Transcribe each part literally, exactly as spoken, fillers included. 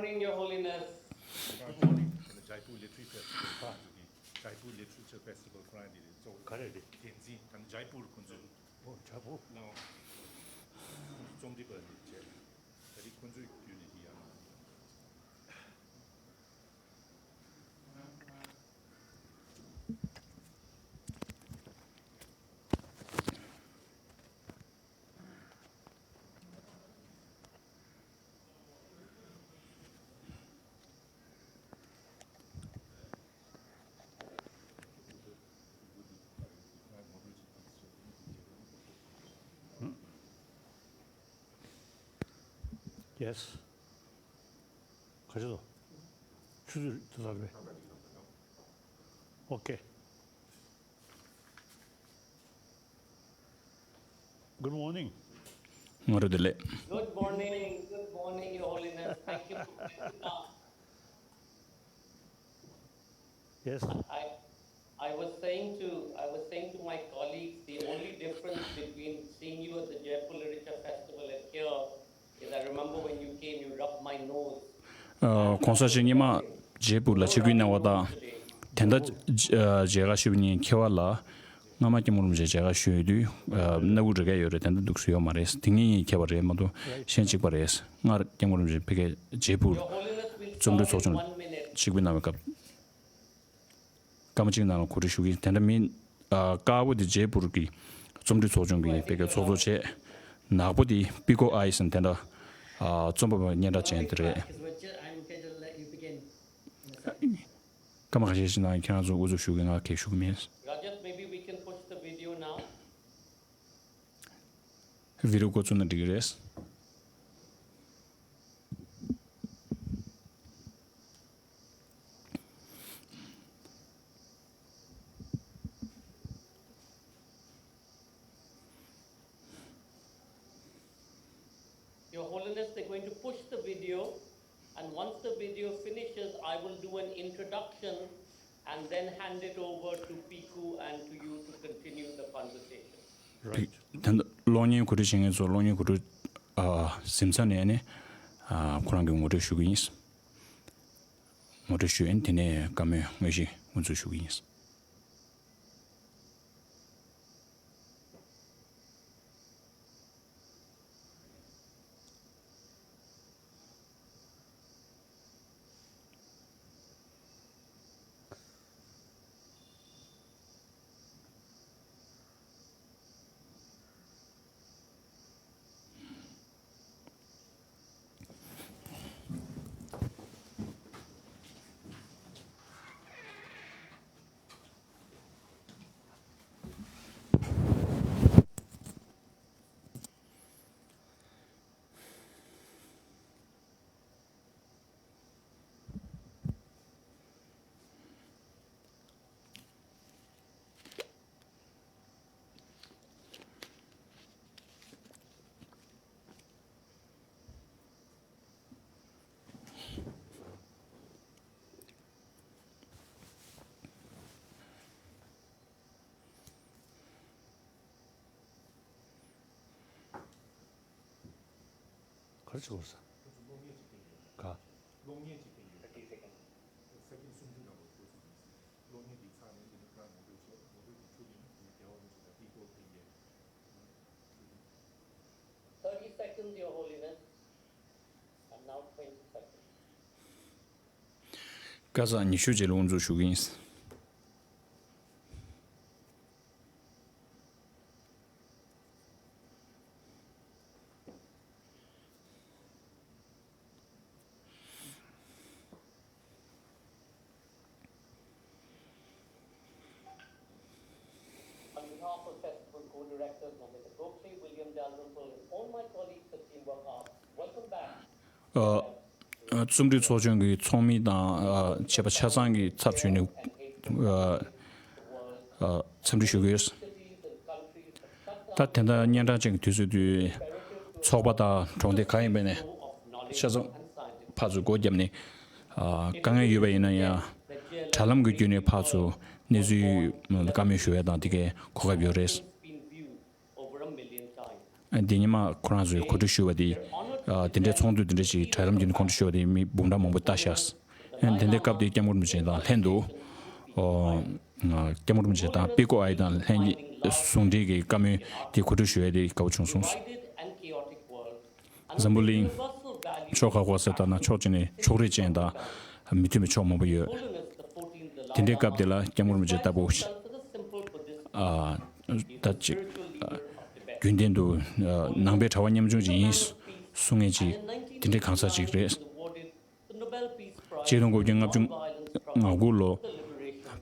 Your Holiness. Good morning. Jaipur Literary Festival ཁོ་རང་ཚོ་གི་Jaipur Literature Festival ཁོ་རང་འདི་རེད། གཙོ་བོ་ག་རེ་རེད། འགན་འཛིན་དང་Jaipur ཁོ་ཚོས། ཨོ་Jaipur ལའོ། རྩོམ་སྒྲིག་པ་འདི་བྱས། ད་རེས་ཁོ་ཚོའི་བརྒྱུད་ནས་འདི་ཡང་། Yes. ག་རེ་རེད། ཆུ་ཚོད་དེ་ལྟར་རེད། Okay. Good morning. སྔ་དྲོ་བདེ་ལེགས། Good morning, good morning, Your Holiness. Thank you for coming down. Yes. I, I was saying to, I was saying to my colleagues, the only difference between seeing you at the Jaipur Literature Festival and here is I remember when you came, you rubbed my nose. ཨ། གོང་ས་མཆོག་སྔོན་མ་ཇེ་པུར་ལ་ཆིབས་བསྒྱུར་གནང་བ་དང་། དེ་འདྲ་མཇལ་ཁ་ཞུས་པ་ཡིན། ཁྱེད་བ་ལ་སྔ་མ་སྐྱབས་མགོན་རིན་པོ་ཆེ་མཇལ་ཁ་ཞུས་ཡོད་དུས། ཨ། སྣ་ཁུག་རེག་ག་ཡོད་རེད། དེ་འདྲ་འདུག་སེ་ཡོད་མ་རེད། དེ་ངེད་གཉིས་ཁྱད་པར་རེད་མ་གཏོགས་གཞན་གཅིག་པ་རེད། སྔར་སྐྱབས་མགོན་རིན་པོ་ཆེ་ཕ་གིར་ཇེ་པུར་རྩོམ་སྒྲིག་ཚོགས་ཆུང་ཆིབས་བསྒྱུར་གནང་བའི་སྐབས། སྐར་མ་གཅིག་ནང་ལ་གོ་སྒྲིག་ཞུ་གི་ཡིན། དེ་འདྲ་མིན། ཨ། དཀར་པོ་དེ་ཇེ་པུར་གྱི་རྩོམ་སྒྲིག་ཚོགས་ཆུང་གིས་ཕ་གིར་ཚོགས་གཙོ་བྱས། ནག་པོ་དེ་པི་ཀོ་ཨའི་ཟེར་དེ་འདྲ། ཨ། རྩོམ་པ་པོ་སྙན་གྲགས་ཅན་དེ་རེད། སྐར་མ་ཁ་ཤས་ཤིག་ནང་ཁྱེད་རང་ཚོ་དབུ་འཛུགས་ཞུ་གི། ང་གས་ཞུ་གི་མིན། Rajat, maybe we can push the video now. བི་ཌི་ཡོ་འགོ་བཙུགས་ན་འགྲིག་གི་རེད། Your Holiness, they're going to push the video, and once the video finishes, I will do an introduction and then hand it over to Piku and to you to continue the conversation. Right. ད་ལྟ་གློག་བརྙན་གོ་སྒྲིག་བྱེད་མཁན་ཚོ་གློག་བརྙན་གོ་སྒྲིག་ཨ། ཟིན་ཚར་ནས་ནི། ཨ། ཁོ་རང་གི་ངོ་སྤྲོད་ཞུ་གི་ཡིན། ངོ་སྤྲོད་ཞུ་ཡིན། དེ་ནས་བཀའ་མོལ་དངོས་གཞི་དབུ་འཛུགས་ཞུ་གི་ཡིན། ག་རེ་བྱེད་དགོས་ས། ག་གློག་བརྙན་གཅིག་བསྟན་ཡོད། གློག་བརྙན་གཅིག་བསྟན་ཡོད། ས་ཀྱད་སུམ་ཅུ་ནང་ལ་འགོ་ཚུགས་ཟིན། གློག་བརྙན་འདི་ཚར་ནས་འདི་ནི་ཁོ་རང་ངོ་སྤྲོད་བྱས། ངོ་སྤྲོད་འདི་ཚུར་ཡིན་ནི་རྒྱལ་བ་རིན་པོ་ཆེ་དང་དེའི་སྐོར་ཕན་ཡས། Thirty seconds, Your Holiness. And now twenty seconds. སྐར་ཆ་ཉི་ཤུ་རྗེས་ལ་དབུ་འཛུགས་ཞུ་གི་ཡིན། On behalf of Festival Co-Directors Nandita Gokhale, William Dalrymple, and all my colleagues at Teamwork Arts, welcome back. ཨ། རྩོམ་སྒྲིག་ཚོགས་ཆུང་གི་ཚོགས་མི་དང་། ཨ། བྱས་པ་ཆ་ཚང་གི་ཚབ་ཞུས་ནས། ཨ། ཨ། འཚམས་འདྲི་ཞུ་གི་ཡོད། ད་དེ་འདྲ་སྙན་གྲགས་ཅན་གྱི་དུས་ཚོད་དུས། ཚོགས་པ་དང་གྲོང་སྡེ་གང་ཡིན་པ་ནས་ཆ་ཚང་ཕར་ཚུར་སྒོ་བརྒྱབ་ནས། ཨ། དཀའ་ངལ་ཡོད་པ་ཡིན་ན་ཡང་དྲ་ལམ་གྱི་བརྒྱུད་ནས་ཕར་ཚུར་གནས་ཚུལ་བཀའ་མོལ་ཞུ་ཡ་དང་དེ་གའི་གོ་སྐབས་ཡོད་རེད། འདི་ཉི་མ་ཁོ་རང་ཚོས་གོ་སྒྲིག་ཞུས་པ་དེ་ ཨ་དེ་འདྲའི་ཚོགས་འདུ་དེ་འདྲ་ཞིག་གྲལ་ལམ་བརྒྱུད་ནས་གོ་སྒྲིག་ཞུས་པ་དེ་མི་འབུམ་ཕྲག་མང་པོ་ལྟ་ཤག་ཨ་དེ་འདྲའི་སྐབས་དེ་སྐྱབས་མགོན་རིན་པོ་ཆེ་དང་ལྷན་དུ་ཨོ་སྐྱབས་མགོན་རིན་པོ་ཆེ་དང་པི་ཀོ་ཨའི་དང་ལྷན་གྱི་ཟུང་འབྲེལ་གྱི་བཀའ་མོལ་དེ་གོ་སྒྲིག་ཞུ་ཡ་དེ་དགའ་པོ་བྱུང་སོང་། འཛམ་བུ་གླིང་ཕྱོགས་ཁག་ཁག་ཟེར་ལྟ་ན་ཕྱོགས་གཅིག་ནས་ཕྱོགས་རིས་ཅན་དང་མི་མཐུན་པའི་ཕྱོགས་མང་པོ་ཡོད། དེ་འདྲའི་སྐབས་དེ་ལ་སྐྱབས་མགོན་རིན་པོ་ཆེ་ལྟ་བུ་ཨ་ད་ཅིག་ཨ་རྒྱུན་ལྡན་དུ་ཨ་ནང་པའི་གྲྭ་པ་ཉམ་ཆུང་ཅིག་ཡིན་གསུང་མཁན་ཅིག་དེ་འདྲའི་གང་ཟག་ཅིག་རེད། ཆིག་སྟོང་དགུ་བརྒྱ་ལྔ་བཅུ་ང་དགུ་ལོ་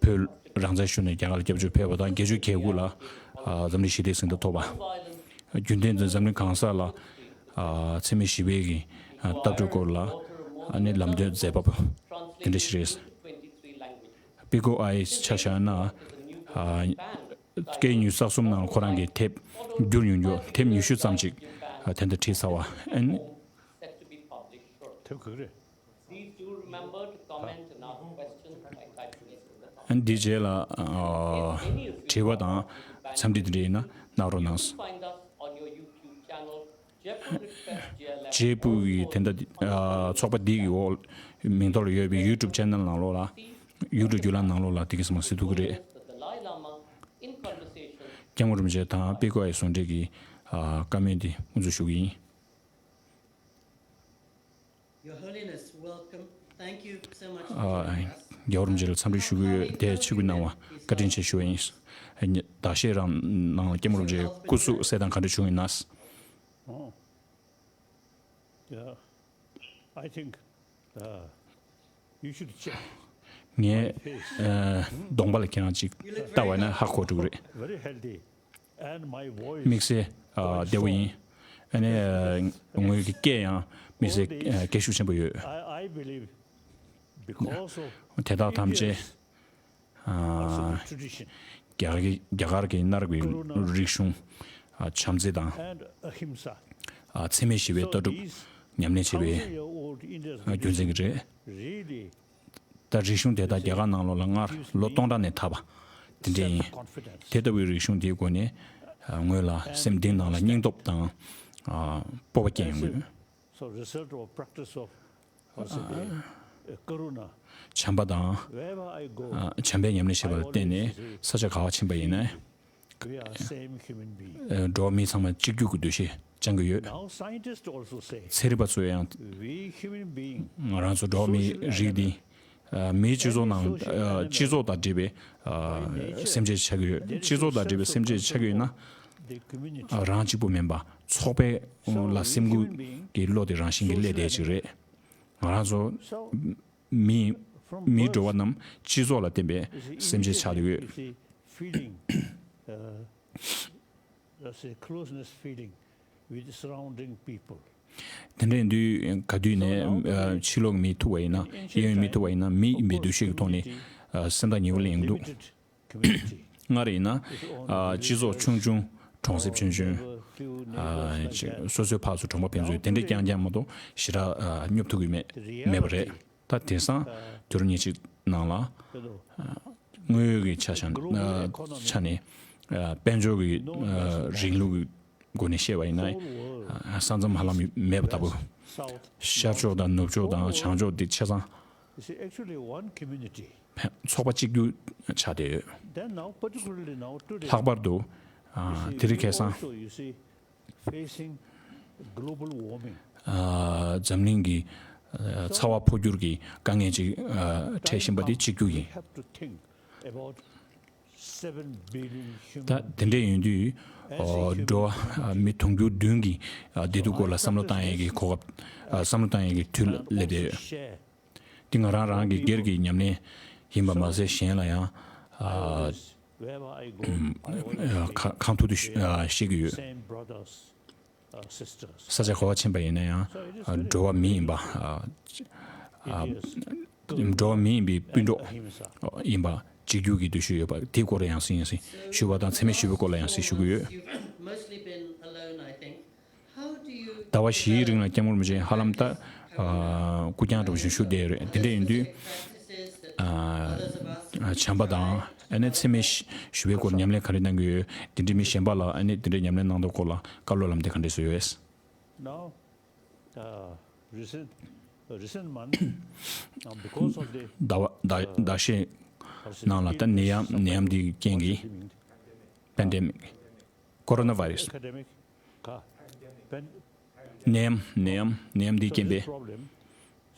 བོད་རང་བཙན་ཞུ་ནས་རྒྱ་གར་ལ་སྐྱབས་བཅོལ་ཕེབས་པ་དང་བརྒྱད་ཅུ་གྱ་དགུ་ལ་ཨ་འཛམ་གླིང་ཞི་བདེའི་གཟེངས་རྟགས་ཐོབ་པ། རྒྱུན་ལྡན་དུ་འཛམ་གླིང་གང་ས་ལ་ཨ་འཚེ་མེད་ཞི་བའི་གི་ཨ་ལྟ་གྲུབ་སྐོར་ལ་ཨ་ནི་ལམ་སྟོན་མཛད་པ་དེ་འདྲ་ཞིག་རེད། པི་ཀོ་ཨའི་ཆ་བཞག་ན་ཨ་སྐད་ཡིག་ཉི་ཤུ་རྩ་གསུམ་ནང་ཁོ་རང་གི་དེབ་བསྒྱུར་ཉུང་ཉུང་དེབ་ཉི་ཤུ་ཙམ་ཅིག་ཨ་དེ་འདྲ་བྲིས་ཚར་བ་ཨ་ནི། དེབ་ག་རེ། Please do remember to comment and ask questions by typing it in the comment. ཨ་འདི་རྗེས་ལ་ཨ་དྲི་བ་དང་འཚམས་འདྲི་དེ་འདྲ་ཡིན་ན་གནང་རོགས་གནང་། Find us on your YouTube channel, Jaipur Request J L F. ཇེ་པུར་གྱི་དེ་འདྲ་ཨ་ཚོགས་པ་འདི་གི་འོག་མིང་ཐོག་ལ་ཡོད་པའི་YouTube channel ནང་ལོགས་ལ་YouTube བརྒྱུད་ལམ་ནང་ལོགས་ལ་དེ་ག་ཙམ་གཟིགས་ཐུབ་ཀྱི་རེད། The Dalai Lama in conversation. སྐྱབས་མགོན་རིན་པོ་ཆེ་དང་པི་ཀོ་ཨའི་ཟུང་འབྲེལ་གྱི་ཨ་བཀའ་མོལ་འདི་དབུ་འཛུགས་ཞུ་གི་ཡིན། Your Holiness, welcome. Thank you so much for ཨ་joining us. རྒྱལ་བ་རིན་པོ་ཆེ་ལ་འཚམས་འདྲི་ཞུ་གི་ཡོད་དེ་ཆིབས་བསྒྱུར་གནང་བ་བཀའ་དྲིན་ཆེ་ཞུ་བ་ཡིན། ཨ་ནི་ཟླ་ཤས་རང་ནང་ལ་སྐྱབས་མགོན་རིན་པོ་ཆེའི་སྐུ་གཟུགས་གསལ་ཐང་ག་འདྲ་བྱུང་ཡིན་ན། Oh. Yeah. I think, uh, you should check. ངའི་ཨ་གདོང་པ་ལ་ཁྱེད་རང་ཅིག་ལྟ་བ་ན་ཧ་གོ་འགྲོ་གི་རེད། Very healthy. དམིགས་བསལ་ཨ་བདེ་བོ་ཡིན། ཨ་ནི་ཨ་ངོས་ཀྱི་སྐད་ཡང་དམིགས་བསལ་ཨ་སྐད་ཤུགས་ཆེན་པོ་ཡོད། དེ་དག་ཐམས་ཅད་ཨ་རྒྱ་གར་གྱི་རྒྱ་གར་གྱི་གནའ་རབས་ཀྱི་རིག་གཞུང་ཨ་བྱམས་བརྩེ་དང་ཨ་འཚེ་མེད་ཞི་བའི་ལྟ་གྲུབ་ཉམས་ལེན་བྱེད་པའི་ཨ་རྒྱུ་མཚན་གྱིས་རེད། ད་རིག་གཞུང་དེ་དག་རྒྱ་གར་ནང་ལོགས་ལ་སྔར་ལོ་སྟོང་ཕྲག་ནས་དར་བ་དེ་འདྲ་ཡིན། དེ་ལྟ་བུའི་རིག་གཞུང་དེའི་སྒོ་ནས་ཨ་ངོས་ལ་སེམས་གཏིང་ནང་ལ་སྙིང་སྟོབས་དང་ཨ་སྤོབས་པ་སྐྱེ་ཡོང་གི་ཡོད། So result of practice of, how should I say, karuna. བྱམས་པ་དང་། Wherever I go, ཨ་བྱམས་པའི་ཉམས་ལེན་བྱེད་པ་ལ་བརྟེན་ནས་ས་ཆ་ག་པར་ཕྱིན་པ་ཡིན་ན། We are same human being. ཨ་འགྲོ་བ་མི་ཚང་མ་གཅིག་གྱུར་གྱི་འདུ་ཤེས་བཅང་གི་ཡོད། Now scientists also say ཚན་རིག་པ་ཚོས་ཡང་we human being ང་རང་ཚོ་འགྲོ་བ་མིའི་རིགས་འདི་ཨ་མིའི་སྤྱི་ཚོགས་ནང་ཨ་སྤྱི་ཚོགས་དང་འབྲེལ་བའི་ཨ་སེམས་ཅན་ཆགས་ཀྱི་ཡོད། སྤྱི་ཚོགས་དང་འབྲེལ་བའི་སེམས་ཅན་ཆགས་ཀྱི་ཡོད་ན་ཨ་རང་གཅིག་པུ་མིན་པ་ཚོགས་པའི་ལ་སེམས་ཁུར་གྱི་བློ་དེ་རང་བཞིན་གྱིས་སླེབས་བསྡད་ཅིག་རེད། ང་རང་ཚོ་མི་མིའི་འགྲོ་བ་རྣམས་སྤྱི་ཚོགས་ལ་བརྟེན་པའི་སེམས་ཅན་ཆགས་བསྡད་ཡོད། Feeling, uh, let's say, closeness feeling with surrounding people. དེ་འདྲ་ཡིན་དུས་ག་དུས་ནས་ཕྱི་ལོགས་མི་ཐུག་པ་ཡིན་ན་གཡས་གཡོན་མི་ཐུག་པ་ཡིན་ན་མི་ཡིན་པའི་འདུ་ཤེས་ཀྱི་ཐོག་ནས་སེམས་ཐག་ཉེ་བོ་ལེན་འདུག་སྔར་ཡིན་ན་སྤྱི་ཚོགས་ཆུང་ཆུང་གྲོང་གསེབ་ཆུང་ཆུང་སོ་སོའི་ཕར་ཚུར་གྲོང་པ་ཕན་ཚུན་དེ་འདྲ་རྐྱང་རྐྱང་མ་གཏོགས་ཞེ་དྲག་སྙོབ་ཐུབ་ཀྱི་མེད་མེད་པ་རེད། ད་དེང་སང་དུས་རབས་ཉེར་གཅིག་ནང་ལ་དངོས་ཡོད་ཀྱི་ཆ་བཞག་ཆ་ནས་དཔལ་འབྱོར་གྱི་རིང་ལུགས་ཀྱི་སྒོ་ནས་བཤད་པ་ཡིན་ན་ས་མཚམས་ཧ་ལམ་མེད་པ་ལྟ་བུ། ཤར་ཕྱོགས་དང་ནུབ་ཕྱོགས་དང་བྱང་ཕྱོགས་འདི་ཆ་ཚང་ཚོགས་པ་གཅིག་གྱུར་ཆགས་བསྡད་ཡོད། ལྷག་པར་དུ་དེ་རིང་ཁ་སང་། འཛམ་གླིང་གི་ཚ་བ་འཕོ་འགྱུར་གྱི་དཀའ་ངལ་ཅིག་འཕྲད་བཞིན་པ་དེ་གཅིག་གྱུར་ཡིན། ད་དེ་འདྲ་ཡིན་དུས་འགྲོ་བ་མི་དུང་ཕྱུར་བདུན་གྱི་བདེ་སྡུག་སྐོར་ལ་བསམ་བློ་བཏང་ཡས་ཀྱི་གོ་སྐབས་བསམ་བློ་བཏང་ཡས་ཀྱི་དུས་ལ་སླེབས་བསྡད་ཡོད། འདི་ང་རང་རང་གི་སྒེར་གྱི་ཉམས་ལེན་ཡིན་པ་མ་ཟད་གཞན་ལ་ཡང་ཁ་ཐུག་ཏུ་བཤད་ཀྱི་ཡོད། ས་ཆ་ག་པར་ཕྱིན་པ་ཡིན་ན་ཡང་འགྲོ་བ་མི་ཡིན་པ། འགྲོ་བ་མི་ཡིན་པའི་སྤུན་གྲོགས་ཡིན་པ་གཅིག་གྱུར་གྱི་འདུ་ཤེས་ཡོད་པ་དེའི་སྐོར་ལ་ཡང་སེ་ཡང་སེ་ཞུ་བ་དང་འཚེ་མེད་ཞི་བའི་སྐོར་ལ་ཡང་སེ་ཞུ་གི་ཡོད། ཟླ་བ་བཞིའི་རིང་ལ་སྐྱབས་མགོན་རིན་པོ་ཆེ་ཧ་ལམ་ད་སྐུ་རྐྱང་འདྲ་པོ་ཞིག་བཞུགས་བསྡད་ཡོད་རེད། དེ་འདྲ་ཡིན་དུས་བྱམས་པ་དང་ཨ་ནི་འཚེ་མེད་ཞི་བའི་སྐོར་ཉམས་ལེན་ག་རེ་གནང་གི་ཡོད། དེ་འདྲའི་མི་གཞན་པ་ལ་ཨ་ནི་དེ་འདྲའི་ཉམས་ལེན་གནང་སྟངས་སྐོར་ལ་བཀའ་སློབ་ལམ་སྟོན་ག་འདྲས་བཟོས་ཡོད། Uh, recent, recent month, uh, because of the, ཟླ་བ་ཟླ་ཟླ་ཤས་ནང་ལ་ད་ནད་ཡམས་ནད་ཡམས་འདིའི་རྐྱེན་གྱིས། པེན་ཌེ་མིག། ཀོ་རོ་ན་ཝའི་རས། Academic, uh, pen- ནད་ཡམས་ནད་ཡམས་ནད་ཡམས་འདིའི་རྐྱེན་པས། Problem.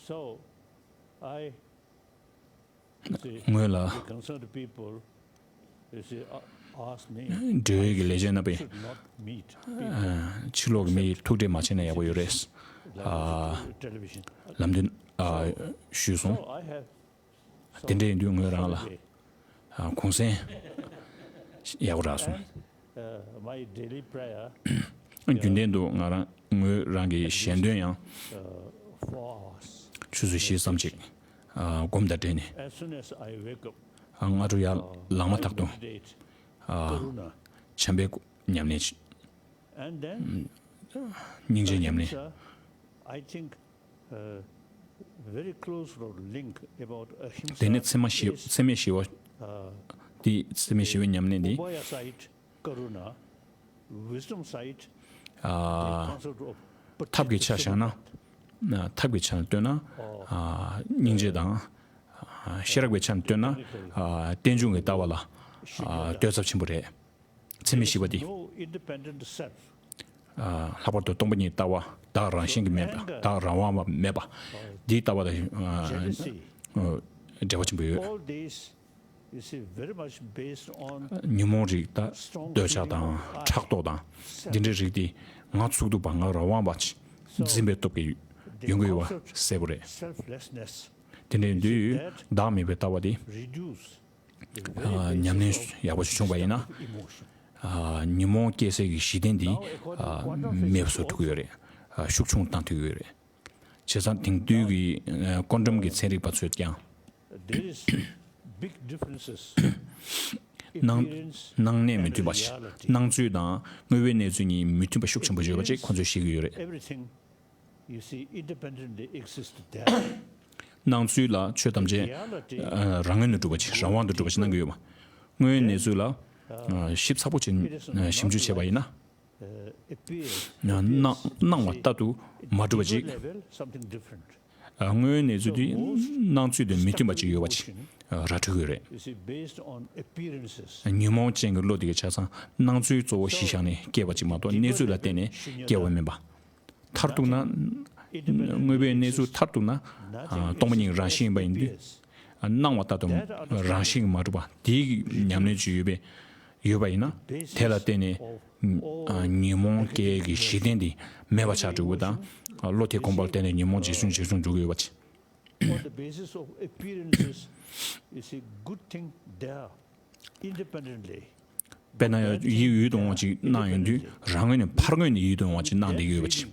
So, I ངོས་ལ་འབྲེལ་ཡོད་ཀྱི་ལས་བྱེད་རྣམ་པས་ཕྱི་ལོགས་ཀྱི་མི་ཡིས་ཐུག་འཕྲད་མ་བྱས་ན་ཡག་པོ་ཡོད་རེད། ལམ་སྟོན་ཞུས་སོང་། དེ་འདྲ་ཡིན་དུས་ངོས་རང་ལ་གུང་སེང་ཡག་པོ་རག་སོང་། རྒྱུན་ལྡན་དུ་ང་རང་ངོས་རང་གི་ཞལ་འདོན་ཡང་ཆུ་ཚོད་བཞི་ཙམ་ཅིག་སྒོམ་དང་འབྲེལ་ནས། སྔ་དྲོ་ཡར་ལངས་མ་ཐག་ཏུ་བྱམས་པའི་ཉམས་ལེན། སྙིང་རྗེའི་ཉམས་ལེན། དེ་ནས་ཚད་མ་ཞི་ཚད་མེད་ཞི་བ། དེ་ཚད་མེད་ཞི་བའི་ཉམས་ལེན་དེ། ཐབས་ཀྱི་ཆ་བཞག་ན། ཐབས་ཀྱི་ཆ་ལ་ལྟོས་ན། སྙིང་རྗེ་དང་། ཤེས་རབ་ཀྱི་ཆ་ལ་ལྟོས་ན། རྟེན་འབྱུང་གི་ལྟ་བ་ལ་ལྟོས་ཚབས་ཆེན་པོ་རེད། ཚད་མེད་ཞི་བ་འདི། ལྷག་པར་དུ་སྟོང་པ་ཉིད་ལྟ་བ། བདག་རང་བཞིན་གྱིས་མེད་པ། བདག་རང་དབང་བ་མེད་པ། འདིའི་ལྟ་བ་དང་འབྲེལ་བ་ཆེན་པོ་ཡོད། ཉོན་མོངས་རིགས་དང་འདོད་ཆགས་དང་ཕྲག་དོག་དང་འདི་འདྲའི་རིགས་དེ་ང་ཚུགས་ཐུབ་པ་ང་རང་དབང་བ་འཛིན་པའི་སྟོབས་ཀྱིས་ཡོང་གི་ཡོད་པ་གསལ་པོ་རེད། དེ་འདྲའི་དུས་བདག་མེད་པའི་ལྟ་བ་དེ། ཉམས་ལེན་ཡག་པོ་ཞིག་བྱུང་བ་ཡིན་ན། ཉོན་མོངས་སྐྱེ་སའི་གཞི་རྟེན་འདི་མེད་པ་བཟོ་ཐུབ་ཀྱི་ཡོད་རེད། ཤུགས་ཆུང་བཏང་ཐུབ་ཀྱི་ཡོད་རེད། བྱས་ཙང་དེང་དུས་ཀྱི་ཀོན་ཌམ་གྱི་ཚན་རིག་པ་ཚོས་ཀྱང་། སྣང་སྣང་གནས་མི་མཐུན་པ་ཞིག་སྣང་ཚུལ་དང་དངོས་པོའི་གནས་ཚུལ་གཉིས་མི་མཐུན་པ་ཤུགས་ཆེན་པོ་ཡོད་པ་ཅིག་ཁོ་ཚོས་ཤེས་ཀྱི་ཡོད་རེད། You see, independently exists there. སྣང་ཚུལ་ལ་ཆོས་ཐམས་ཅད་རང་ངོས་ནས་གྲུབ་པ་ཅིག་རང་དབང་དུ་གྲུབ་པ་ཅིག་སྣང་གི་ཡོད་པ། དངོས་ཡོད་གནས་ཚུལ་ལ་ཞིབ་ཚགས་པོ་བྱས་ཞིབ་འཇུག་བྱས་པ་ཡིན་ན། སྣང་སྣང་བ་ལྟར་དུ་མ་གྲུབ་པ་ཅིག་དངོས་ཡོད་གནས་ཚུལ་དེ་སྣང་ཚུལ་དང་མི་མཐུན་པ་ཅིག་ཡོད་པ་ཅིག་ར་འཕྲོད་ཀྱི་ཡོད་རེད། ཉོན་མོངས་ཅན་གྱི་བློ་དེ་གའི་ཆ་ཚང་སྣང་ཚུལ་གཙོ་བོ་གཞི་བཞག་ནས་སྐྱེས་པ་ཅིག་མ་གཏོགས་གནས་ཚུལ་ལ་བརྟེན་ནས་སྐྱེ་བ་མིན་པ། མཐར་གཏུགས་ན། དངོས་པོའི་གནས་ཚུལ་མཐར་གཏུགས་ན། སྟོང་པ་ཉིད་རང་བཞིན་ཡིན་པ་ཡིན་དུས། སྣང་བ་ལྟར་དུ་རང་བཞིན་གྱིས་མ་གྲུབ་པ་དེའི་ཉམས་ལེན་ཅིག་ཡོད་པས། ཡོད་པ་ཡིན་ན། དེ་ལ་བརྟེན་ནས། ཉོན་མོངས་སྐྱེ་གི་གཞི་རྟེན་དེ་མེད་པ་ཆགས་འགྲོ་གི་དང་། བློ་དེ་གོམས་པར་བརྟེན་ནས་ཉོན་མོངས་ཇེ་ཆུང་ཇེ་ཆུང་འགྲོ་གི་ཡོད་པ་ཅིག On the basis of appearances, you see, good thing there, independently. དཔེར་ན་ཡིད་ཡིད་དུ་འོང་བ་ཅིག་སྣང་ཡོང་དུས་རང་ངོས་ནས་ཕར་ངོས་ནས་ཡིད་དུ་འོང་བ་ཅིག་སྣང་བསྡད་ཀྱི་ཡོད་པ་ཅིག་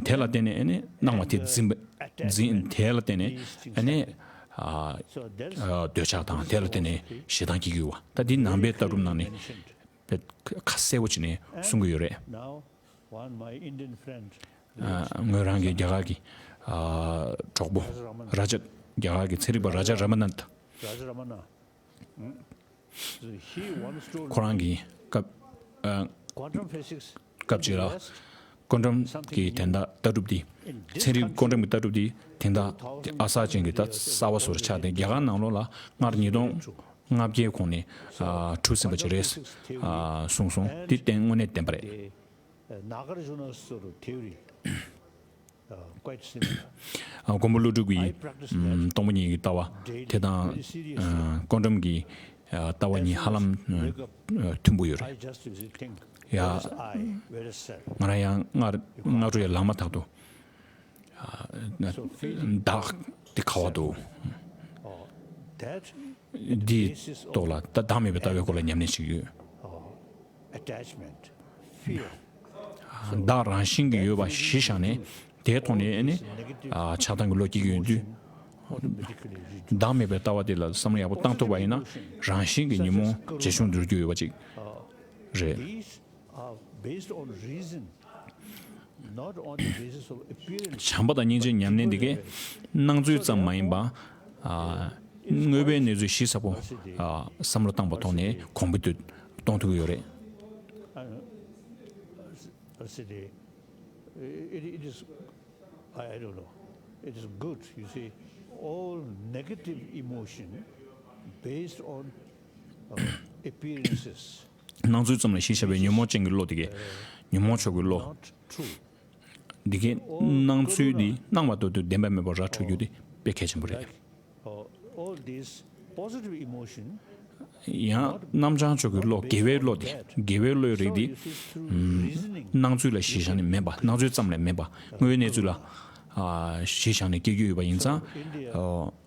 དེ་ལ་བརྟེན་ནས་ཨ་ནི་སྣང་བ་དེ་འཛིན་པ་འཛིན་དེ་ལ་བརྟེན་ནས་ཨ་ནི་ཨ་ཨ་འདོད་ཆགས་དང་དེ་ལ་བརྟེན་ནས་ཞེ་སྡང་སྐྱེ་གི་ཡོད་པ། ད་འདི་ནང་པའི་ལྟ་གྲུབ་ནང་ནས་དཔེ་ཁ་གསལ་པོ་བྱས་ནས་གསུང་གི་ཡོད་རེད། Now, one my Indian friend, ཨ་ངོས་རང་གི་རྒྱ་གར་གྱི་ཨ་གྲོགས་པོ་ར་ཇ། རྒྱ་གར་གྱི་ཚན་རིག་པ་ར་ཇ་ར་མ་ནན། Rajaramana. So he once told ཁོ་རང་གིས་སྐབས་ཨ་quantum physics སྐབས་གཅིག་ལ་ཀོན་ཊམ་གྱི་དོན་དག་ལྟ་གྲུབ་འདི། ཚན་རིག་ཀོན་ཊམ་གྱི་ལྟ་གྲུབ་འདི་དེང་སང་ཨ་གསར་ཅན་གྱི་ད་གསར་བ་བཟོ་འདྲ་ཆགས་ཏེ་རྒྱ་གར་ནང་ལོགས་ལ་སྔར་ཉིས་སྟོང་ལྔ་བརྒྱའི་གོང་ནས་ཨ་གྲུབ་ཟིན་པ་ཅིག་རེད་ཨ་གསུངས་སོང་། འདི་གཏན་དངོས་གནས་བདེན་པ་རེད། Nagarjuna's sort of theory, uh, quite similar. ཨ་མགོན་པོ་ཀླུ་སྒྲུབ་ཀྱི་I practice that ཨམ་སྟོང་པ་ཉིད་ཀྱི་ལྟ་བ་དེ་དང་ཨ་ཀོན་ཊམ་གྱི་ཨ་ལྟ་བ་གཉིས་ཧ་ལམ་ཨ་མཐུན་པོ་ཡོད་རེད། I just, you see, think, ཡ། Where is I? Where is self? ང་རང་ཡང་སྔར་སྔ་དྲོ་ཡར་ལངས་མ་ཐག་ཏུ་ཨ་བདག་དེ་ག་བར་འདུག་འདིའི་ཐོག་ལ་ད་བདག་མེད་པའི་ལྟ་བའི་སྐོར་ལ་ཉམས་ལེན་བྱེད་ཀྱི་ཡོད། Attachment, fear. བདག་རང་བཞིན་གྱིས་ཡོད་པ་གཞི་བཞག་ནས་དེའི་ཐོག་ནས་ཨ་ནི་ཆགས་སྡང་གི་བློ་སྐྱེ་གི་ཡོད་དུས། བདག་མེད་པའི་ལྟ་བ་དེ་ལ་བསམ་བློ་ཡག་པོ་བཏང་ཐུབ་པ་ཡིན་ན་རང་བཞིན་གྱིས་ཉོན་མོངས་ཇེ་ཆུང་འགྲོ་རྒྱུ་ཡོད་པ་ཅིག་རེད། These are based on reason, not on the basis of appearance. བྱམས་པ་དང་སྙིང་རྗེའི་ཉམས་ལེན་འདི་གས་སྣང་ཚུལ་ཙམ་མ་ཡིན་པ། ཨ་དངོས་པོའི་གནས་ཚུལ་ཞིབ་ཚགས་པོ་ཨ་བསམ་བློ་བཏང་པ་ཐོག་ནས་གོང་འཕེལ་དུ་གཏོང་ཐུབ་ཀྱི་ཡོད་རེད། It, it is I don't know. It is good, you see, all negative emotion based on uh, appearances. སྣང་ཚུལ་ཙམ་ལ་གཞི་བཞག་པའི་ཉོན་མོངས་ཅན་གྱི་བློ་དེ་གས། ཉོན་མོངས་ཕྱོགས་ཀྱི་བློ། Not true. འདི་གས་སྣང་ཚུལ་འདི་སྣང་བ་ལྟར་དུ་བདེན་པ་མེད་པར་ར་འཕྲོད་རྒྱུ་དེ་དཔེ་གལ་ཆེན་པོ་རེད། Like uh, all these positive emotion. ཡང་རྣམ་བྱང་ཕྱོགས་ཀྱི་བློ། དགེ་བའི་བློ་དེ། དགེ་བའི་བློའི་རིགས་དེ། སྣང་ཚུལ་ལ་གཞི་བཞག་ནས་མེད་པ། སྣང་ཚུལ་ཙམ་ལས་མེད་པ། དངོས་ཡོད་གནས་ཚུལ་ལ་ཨ་གཞི་བཞག་ནས་སྐྱེ་རྒྱུ་ཡོད་པ་ཡིན་ཙང་། ཨ་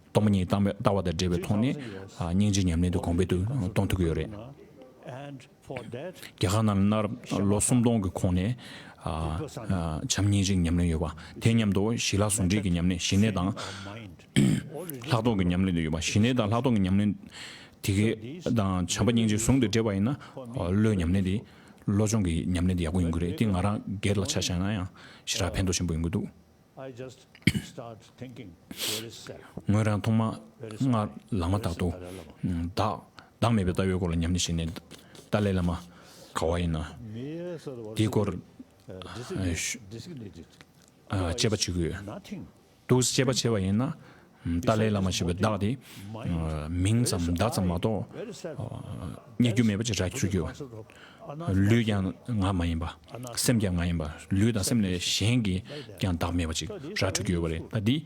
སྟོང་པ་ཉིད་ལྟ་བ་དང་འབྲེལ་བའི་ཐོག་ནས་ཨ་སྙིང་རྗེའི་ཉམས་ལེན་དེ་གོང་འཕེལ་དུ་གཏོང་ཐུབ་ཀྱི་ཡོད་རེད། རྒྱ་གར་ནང་ལ་སྔར་ལོ་སུམ་སྟོང་གི་གོང་ནས་ཨ་ཨ་བྱམས་སྙིང་རྗེའི་ཉམས་ལེན་ཡོད་པ། དེ་མཉམ་དུ་ཞི་ལྷག་ཟུང་འབྲེལ་གྱི་ཉམས་ལེན། ཞི་གནས་དང་ལྷག་མཐོང་གི་ཉམས་ལེན་དུ་ཡོད་པ། ཞི་གནས་དང་ལྷག་མཐོང་གི་ཉམས་ལེན་དེ་གས་དང་བྱམས་པ་སྙིང་རྗེ་ཟུང་དུ་འབྲེལ་བ་ཡིན་ན། བློའི་ཉམས་ལེན་དེ། བློ་སྦྱོང་གི་ཉམས་ལེན་དེ་ཡག་པོ་ཡོང་གི་རེད། དེ་ང་རང་སྒེར་ལ་ཆ་བཞག་ན་ཡང་ཞེ་དྲག་ཕན་ཐོགས་ཆེན་པོ་ཡོང་གི་འདུག I just start thinking, where is self? ངོས་རང་ཐོག་མར་སྔར་ལངས་མ་ཐག་ཏུ་བདག་བདག་མེད་པའི་ལྟ་བའི་སྐོར་ལ་ཉམས་ལེན་བྱས་ནས། ཏཱ་ལའི་བླ་མ་ག་བ་ཡིན་ན་དེའི་སྐོར་ཨ་ཞུ་ཨ་དཔྱད་པ་བྱེད་དགོས། འདུག་སེ་དཔྱད་པ་བྱས་པ་ཡིན་ན། ཏཱ་ལའི་བླ་མ་ཞེས་པའི་བདག་དེ་མིང་ཙམ་བདག་ཙམ་མ་གཏོགས་རྙེད་རྒྱུ་མེད་པ་ཅིག་ར་འཕྲོད་ཀྱི་ཡོད། ལུས་ཀྱང་ང་མ་ཡིན་པ། སེམས་ཀྱང་ང་ཡིན་པ། ལུས་དང་སེམས་ལས་གཞན་གྱི་ཀྱང་བདག་མེད་པ་ཅིག་ར་འཕྲོད་ཀྱི་ཡོད་པ་རེད། ད་འདི་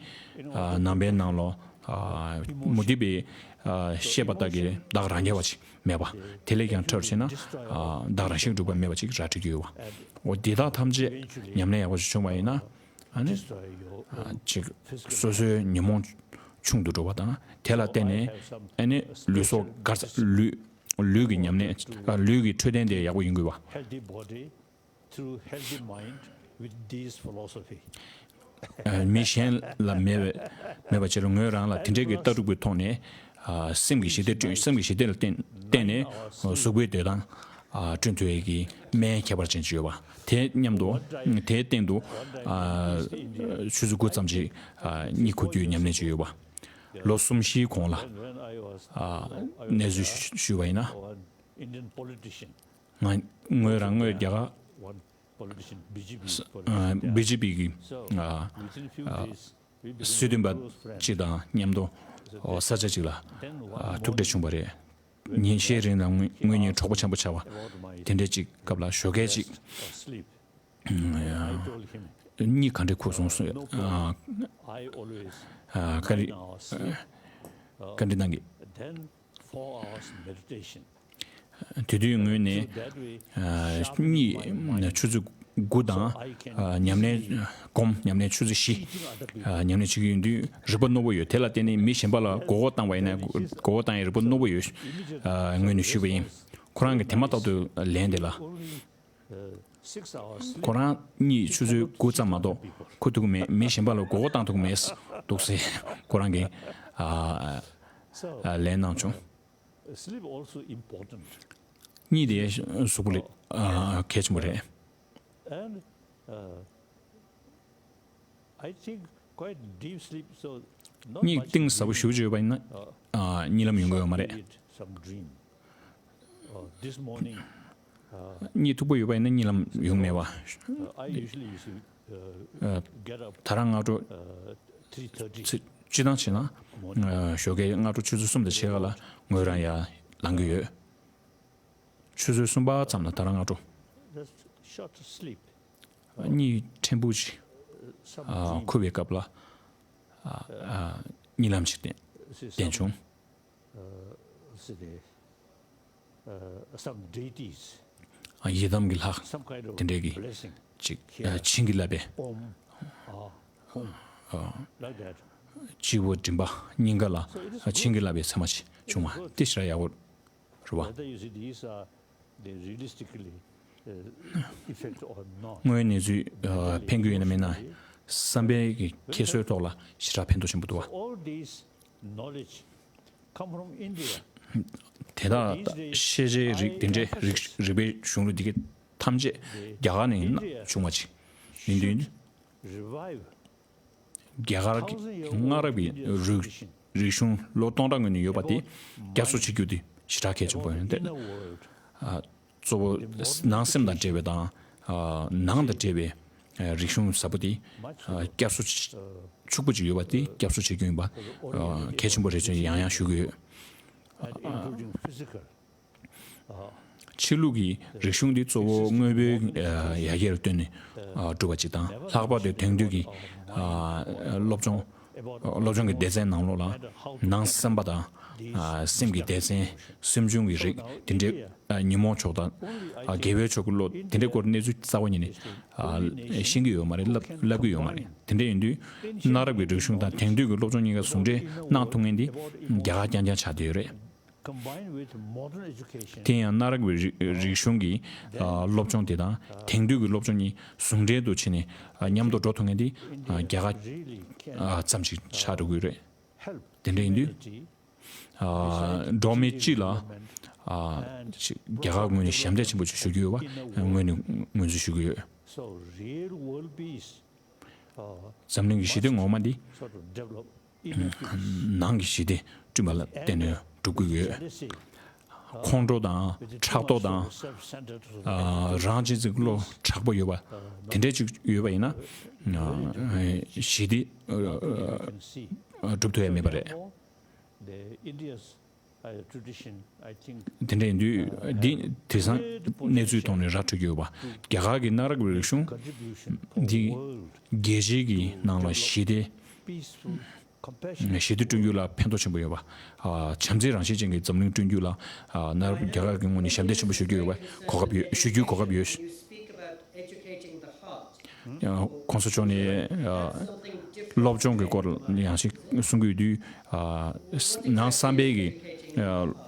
ནང་པའི་ནང་ལོ་མུ་སྟེགས་པའི་ཤེས་པ་དག་གིས་བདག་རང་རྐྱ་བ་ཅིག་མེད་པ། དེ་ལས་ཀྱང་ཁྲོར་ཕྱིན་ན་བདག་རང་བཞིན་གྲུབ་པ་མེད་པ་ཅིག་ར་འཕྲོད་ཀྱི་ཡོད་པ། འོ་འདི་དག་ཐམས་ཅད་ཉམས་ལེན་ཡག་པོ་ཞིག་བྱུང་བ་ཡིན་ན། ཨ་ནི་ཅིག་སོ་སོའི་ཉོན་མོངས་ཆུང་དུ་འགྲོ་བ་དང་། དེ་ལ་བརྟེན་ནས་ཨ་ནི་ལུས་སྲོག་གར་ལུས་ལུས་ཀྱི་ཉམས་ལེན། ལུས་ཀྱི་འཕྲོད་བསྟེན་དེ་ཡག་པོ་ཡོང་དགོས་པ། Healthy body through healthy mind with these philosophy. མི་གཞན་ལ་མེད་པའི་མེད་པ་བྱས་ལ་ངོས་རང་ལ་དེ་འདྲའི་གི་ལྟ་གྲུབ་ཀྱི་ཐོག་ནས། སེམས་ཀྱི་ཞི་བདེ་བསྐྲུན། སེམས་ཀྱི་ཞི་བདེ་ལ་བརྟེན་བརྟེན་ནས་གཟུགས་པོའི་བདེ་ཐང་བསྐྲུན་ཐུབ་ཡས་ཀྱི་སྨན་ཁྱད་པར་ཅན་ཅིག་ཡོད་པ། དེ་མཉམ་དུ་དེའི་སྟེང་དུ་ཆུ་ཚོད་དགུ་ཙམ་ཅིག་གཉིད་ཁུག་རྒྱུའི་ཉམས་ལེན་ཅིག་ཡོད་པ། ལོ་གསུམ་བཞིའི་གོང་ལ་གནས་ཚུལ་ཞུས་པ་ཡིན་ན། ང་ངོས་རང་ངོས་རྒྱ་གར་བི་ཇེ་པི་གི་སྲིད་དོན་པ་གཅིག་དང་མཉམ་དུ་ས་ཆ་གཅིག་ལ་ཐུག་འཕྲད་བྱུང་བ་རེད། ཉིན་ཤས་རིང་ལ་ངོས་ངོས་གཉིས་གྲོགས་པོ་ཆེན་པོ་ཆགས་པ་དེ་འདྲའི་གཅིག་སྐབས་ལ་ཞོགས་ཀས་གཅིག་གཉིད་ག་འདྲས་ཁུག་སོང་ཟེར། བཀའ་འདྲི་བཀའ་འདྲི་གནང་གི། དེ་དུས་ངོས་ནས་གཉིད་ཆུ་ཚོད་དགུ་དང་ཉམས་ལེན་སྒོམ་ཉམས་ལེན་ཆུ་ཚོད་བཞི་ཉམས་ལེན་བྱེད་ཀྱི་ཡོད་དུས་རིག་པ་རྣོ་པོ་ཡོད། དེ་ལ་བརྟེན་ནས་མི་གཞན་པ་ལ་མགོ་སྐོར་བཏང་བ་ཡིན་ན་མགོ་སྐོར་བཏང་ཡའི་རིག་པ་རྣོ་པོ་ཡོད། ངོས་ནས་ཞུས་པ་ཡིན། ཁོ་རང་གིས་དེ་མ་ཐག་ཏུ་ལན་དེ་ལ། ཁོ་རང་གཉིད་ཆུ་ཚོད་དགུ་ཙམ་མ་གཏོགས་ཁུག་ཐུབ་ཀྱི་མེད། མི་གཞན་པ་ལ་མགོ་སྐོར་བཏང་ཐུབ་ཀྱི་མེད་འདུག་ཟེར་ཁོ་རང་གིས་ལན་གནང་བྱུང་། Sleep also important. གཉིད་དེ་གཟུགས་པོ་ལ་གལ་ཆེན་པོ་རེད། And uh, I think quite deep sleep, so not གཉིད་གཏིང་ཟབ་པོ་ཞེ་པོ་ཅིག་ཡོད་པ་ཡིན་ན་གཉིད་ལམ་ཡོང་གི་ཡོད་མ་རེད། Some dream. Uh, this morning, uh, གཉིད་མཐུག་པོ་ཡོད་པ་ཡིན་ན་གཉིད་ལམ་ཡོང་མེད་པ། Uh, I usually used to uh, get up ད་རང་སྔ་དྲོ uh, three thirty. སྤྱི་བཏང་བྱས་ན་ཞོགས་ཀའི་སྔ་དྲོ་ཆུ་ཚོད་གསུམ་དང་ཕྱེད་ཀ་ལ་ངོས་རང་ཡར་ལངས་ཀྱི་ཡོད། ཆུ་ཚོད་གསུམ་པ་ཙམ་ལ་ད་རང་སྔ་དྲོ། Just short sleep. གཉིད་ཕྲན་བུ་ཞིག་ཁུག་པའི་སྐབས་ལ་གཉིད་ལམ་ཞིག་བསྟན་བྱུང་། Uh, see the, uh, some deities. ཡི་དམ་གྱི་ལྷ། Some kind of དེ་འདྲའི་གི་blessing. ཅིག་བྱིན་གྱིས་བརླབས་པའི། Om, ah, hum. Like that. སྤྱི་བོ་མགྲིན་པ་སྙིང་ག་ལ་བྱིན་གྱིས་བརླབས་པའི་མཚན་མ་ཞིག་བྱུང་བ་དེ་ཞེ་དྲག་ཡག་པོ་རེད་བ། Whether you see these are the realistically, uh, effect or not. དངོས་གནས་ཚུལ་ཕན་གྱི་ཡོད་ན་མེད་ན་བསམ་པའི་གི་འཁྱེར་སོའི་ཐོག་ལ་ཞེ་དྲག་ཕན་ཐོགས་ཆེན་པོ་འདུག་བ། All these knowledge come from India. དེ་དག་ཤེས་བྱའི་རིགས་དེ་འདྲའི་རིགས་རིག་པའི་གཞུང་ལུགས་འདི་གའི་ཐམས་ཅད་རྒྱ་གར་ནས་བྱུང་བ་ཅིག་ཡིན་དུས། Revive རྒྱ་གར་གྱི་སྔ་རབས་ཀྱི་རིག་རིག་གཞུང་ལོ་སྟོང་ཕྲག་སྔོན་ནས་ཡོད་པ་དེ་བསྐྱར་གསོ་བྱེད་རྒྱུ་དེ་ཞེ་དྲག་གལ་ཆེན་པོ་ཡིན་ཏེ། གཙོ་བོ་ནང་སེམས་དང་འབྲེལ་བའི་དང་ནང་དང་འབྲེལ་བའི་ རིག་གཞུང་ཟབ་པོ་དེ་སྐྱར་གསོ་ཕྱུག་པོ་ཅིག་ཡོད་པ་དེ་སྐྱར་གསོ་བྱེད་རྒྱུ་ཡིན་པ་གལ་ཆེན་པོ་རེད་ཅེས་ཡང་ཡང་ཞུ་གི་ཡོད། ཕྱི་ལུགས་ཀྱི་རིག་གཞུང་འདི་གཙོ་བོ་དངོས་པོའི་ཡ་གྱལ་བཏོན་ནས་གྲུབ་པ་ཅིག་དང་། ལྷག་པར་དུ་དེང་དུས་ཀྱི་སློབ་སྦྱོང་སློབ་སྦྱོང་གི་སྡེ་ཚན་ནང་ལོགས་ལ་ནང་སེམས་པ་དང་སེམས་ཀྱི་སྡེ་ཚན། སེམས་བྱུང་གི་རིགས་དེ་འདྲའི་ཉོན་མོངས་ཕྱོགས་དང་དགེ་བའི་ཕྱོགས་ཀྱི་བློ་དེ་འདྲའི་སྐོར་གནས་ཚུལ་རྩ་བ་ཉིད་ནས་ཤེས་ཀྱི་ཡོད་མ་རེད། ལབ་ལབ་ཀྱི་ཡོད་མ་རེད། དེ་འདྲ་ཡིན་དུས་གནའ་རབས་ཀྱི་རིག་གཞུང་དང་དེང་དུས་ཀྱི་སློབ་སྦྱོང་གཉིས་ཀ་ཟུང་འབྲེལ་གནང་ཐུབ་མཁན་འདི་རྒྱ་གར་རྐྱང་རྐྱང་ཆགས་བསྡད་ཡོད་རེད། དེ་ཡང་གནའ་རབས་ཀྱི་རིག་རིག་གཞུང་གི་སློབ་སྦྱོང་དེ་དང་དེང་དུས་ཀྱི་སློབ་སྦྱོང་གཉིས་ཟུང་འབྲེལ་དུ་བྱས་ནས་མཉམ་དུ་འགྲོ་ཐུབ་མཁན་དེ་རྒྱ་གར་ཙམ་ཞིག་ཆགས་འགྲོ་གི་ཡོད་རེད། དེ་འདྲ་ཡིན་དུས་འགྲོ་མི་སྤྱི་ལ་རྒྱ་གར་ངོས་ནས་ཞབས་འདེགས་ཆེན་པོ་ཞུ་རྒྱུ་ཡོད་པ་ངོས་ནས་ངོས་འཛིན་ཞུ་གི་ཡོད། འཛམ་གླིང་གི་ཞི་བདེ་ངོ་མ་འདི་ནང་གི་ཞི་བདེ་བསྐྲུན་པ་ལ་བརྟེན་ནས་འགྲུབ་དགོས་ཀྱི་ཡོད། ཁོང་ཁྲོ་དང་ཕྲག་དོག་དང་རང་གཅེས་འཛིན་བློ་དྲག་པོ་ཡོད་པ་དེ་འདྲས་ཅིག་ཡོད་པ་ཡིན་ན་ཞི་བདེ་སྒྲུབ་ཐུབ་ཡ་མེད་པ་རེད། དེ་འདྲ་ཡིན་དུས་འདི་དེང་སང་གནས་ཚུལ་ཐོག་ནས་ར་འཕྲོད་ཀྱི་ཡོད་པ། རྒྱ་གར་གྱི་གནའ་རབས་ཀྱི་རིག་གཞུང་འདི་རྒྱལ་སྤྱིའི་གི་ནང་ལ་ཞི་བདེ་ཞི་བདེ་བསྐྲུན་རྒྱུ་ལ་ཕན་ཐོགས་ཆེན་པོ་ཡོད་པ། བྱམས་བརྩེ་རང་བཞིན་ཅན་གྱི་འཛམ་གླིང་བསྐྲུན་རྒྱུ་ལ་གནའ་རབས་རྒྱ་གར་གྱི་ངོས་ནས་ཞབས་འདེགས་ཆེན་པོ་ཞུ་རྒྱུ་ཡོད་པ་གོ་སྐབས་ཡོད། ཞུ་རྒྱུའི་གོ་སྐབས་ཡོད། ཁོང་ཚོ་ཕྱོགས་ནས་སློབ་སྦྱོང་གི་སྐོར་ཡང་ཞིག་གསུང་གི་ཡོད་དུས། ནང་བསམ་པའི་གི་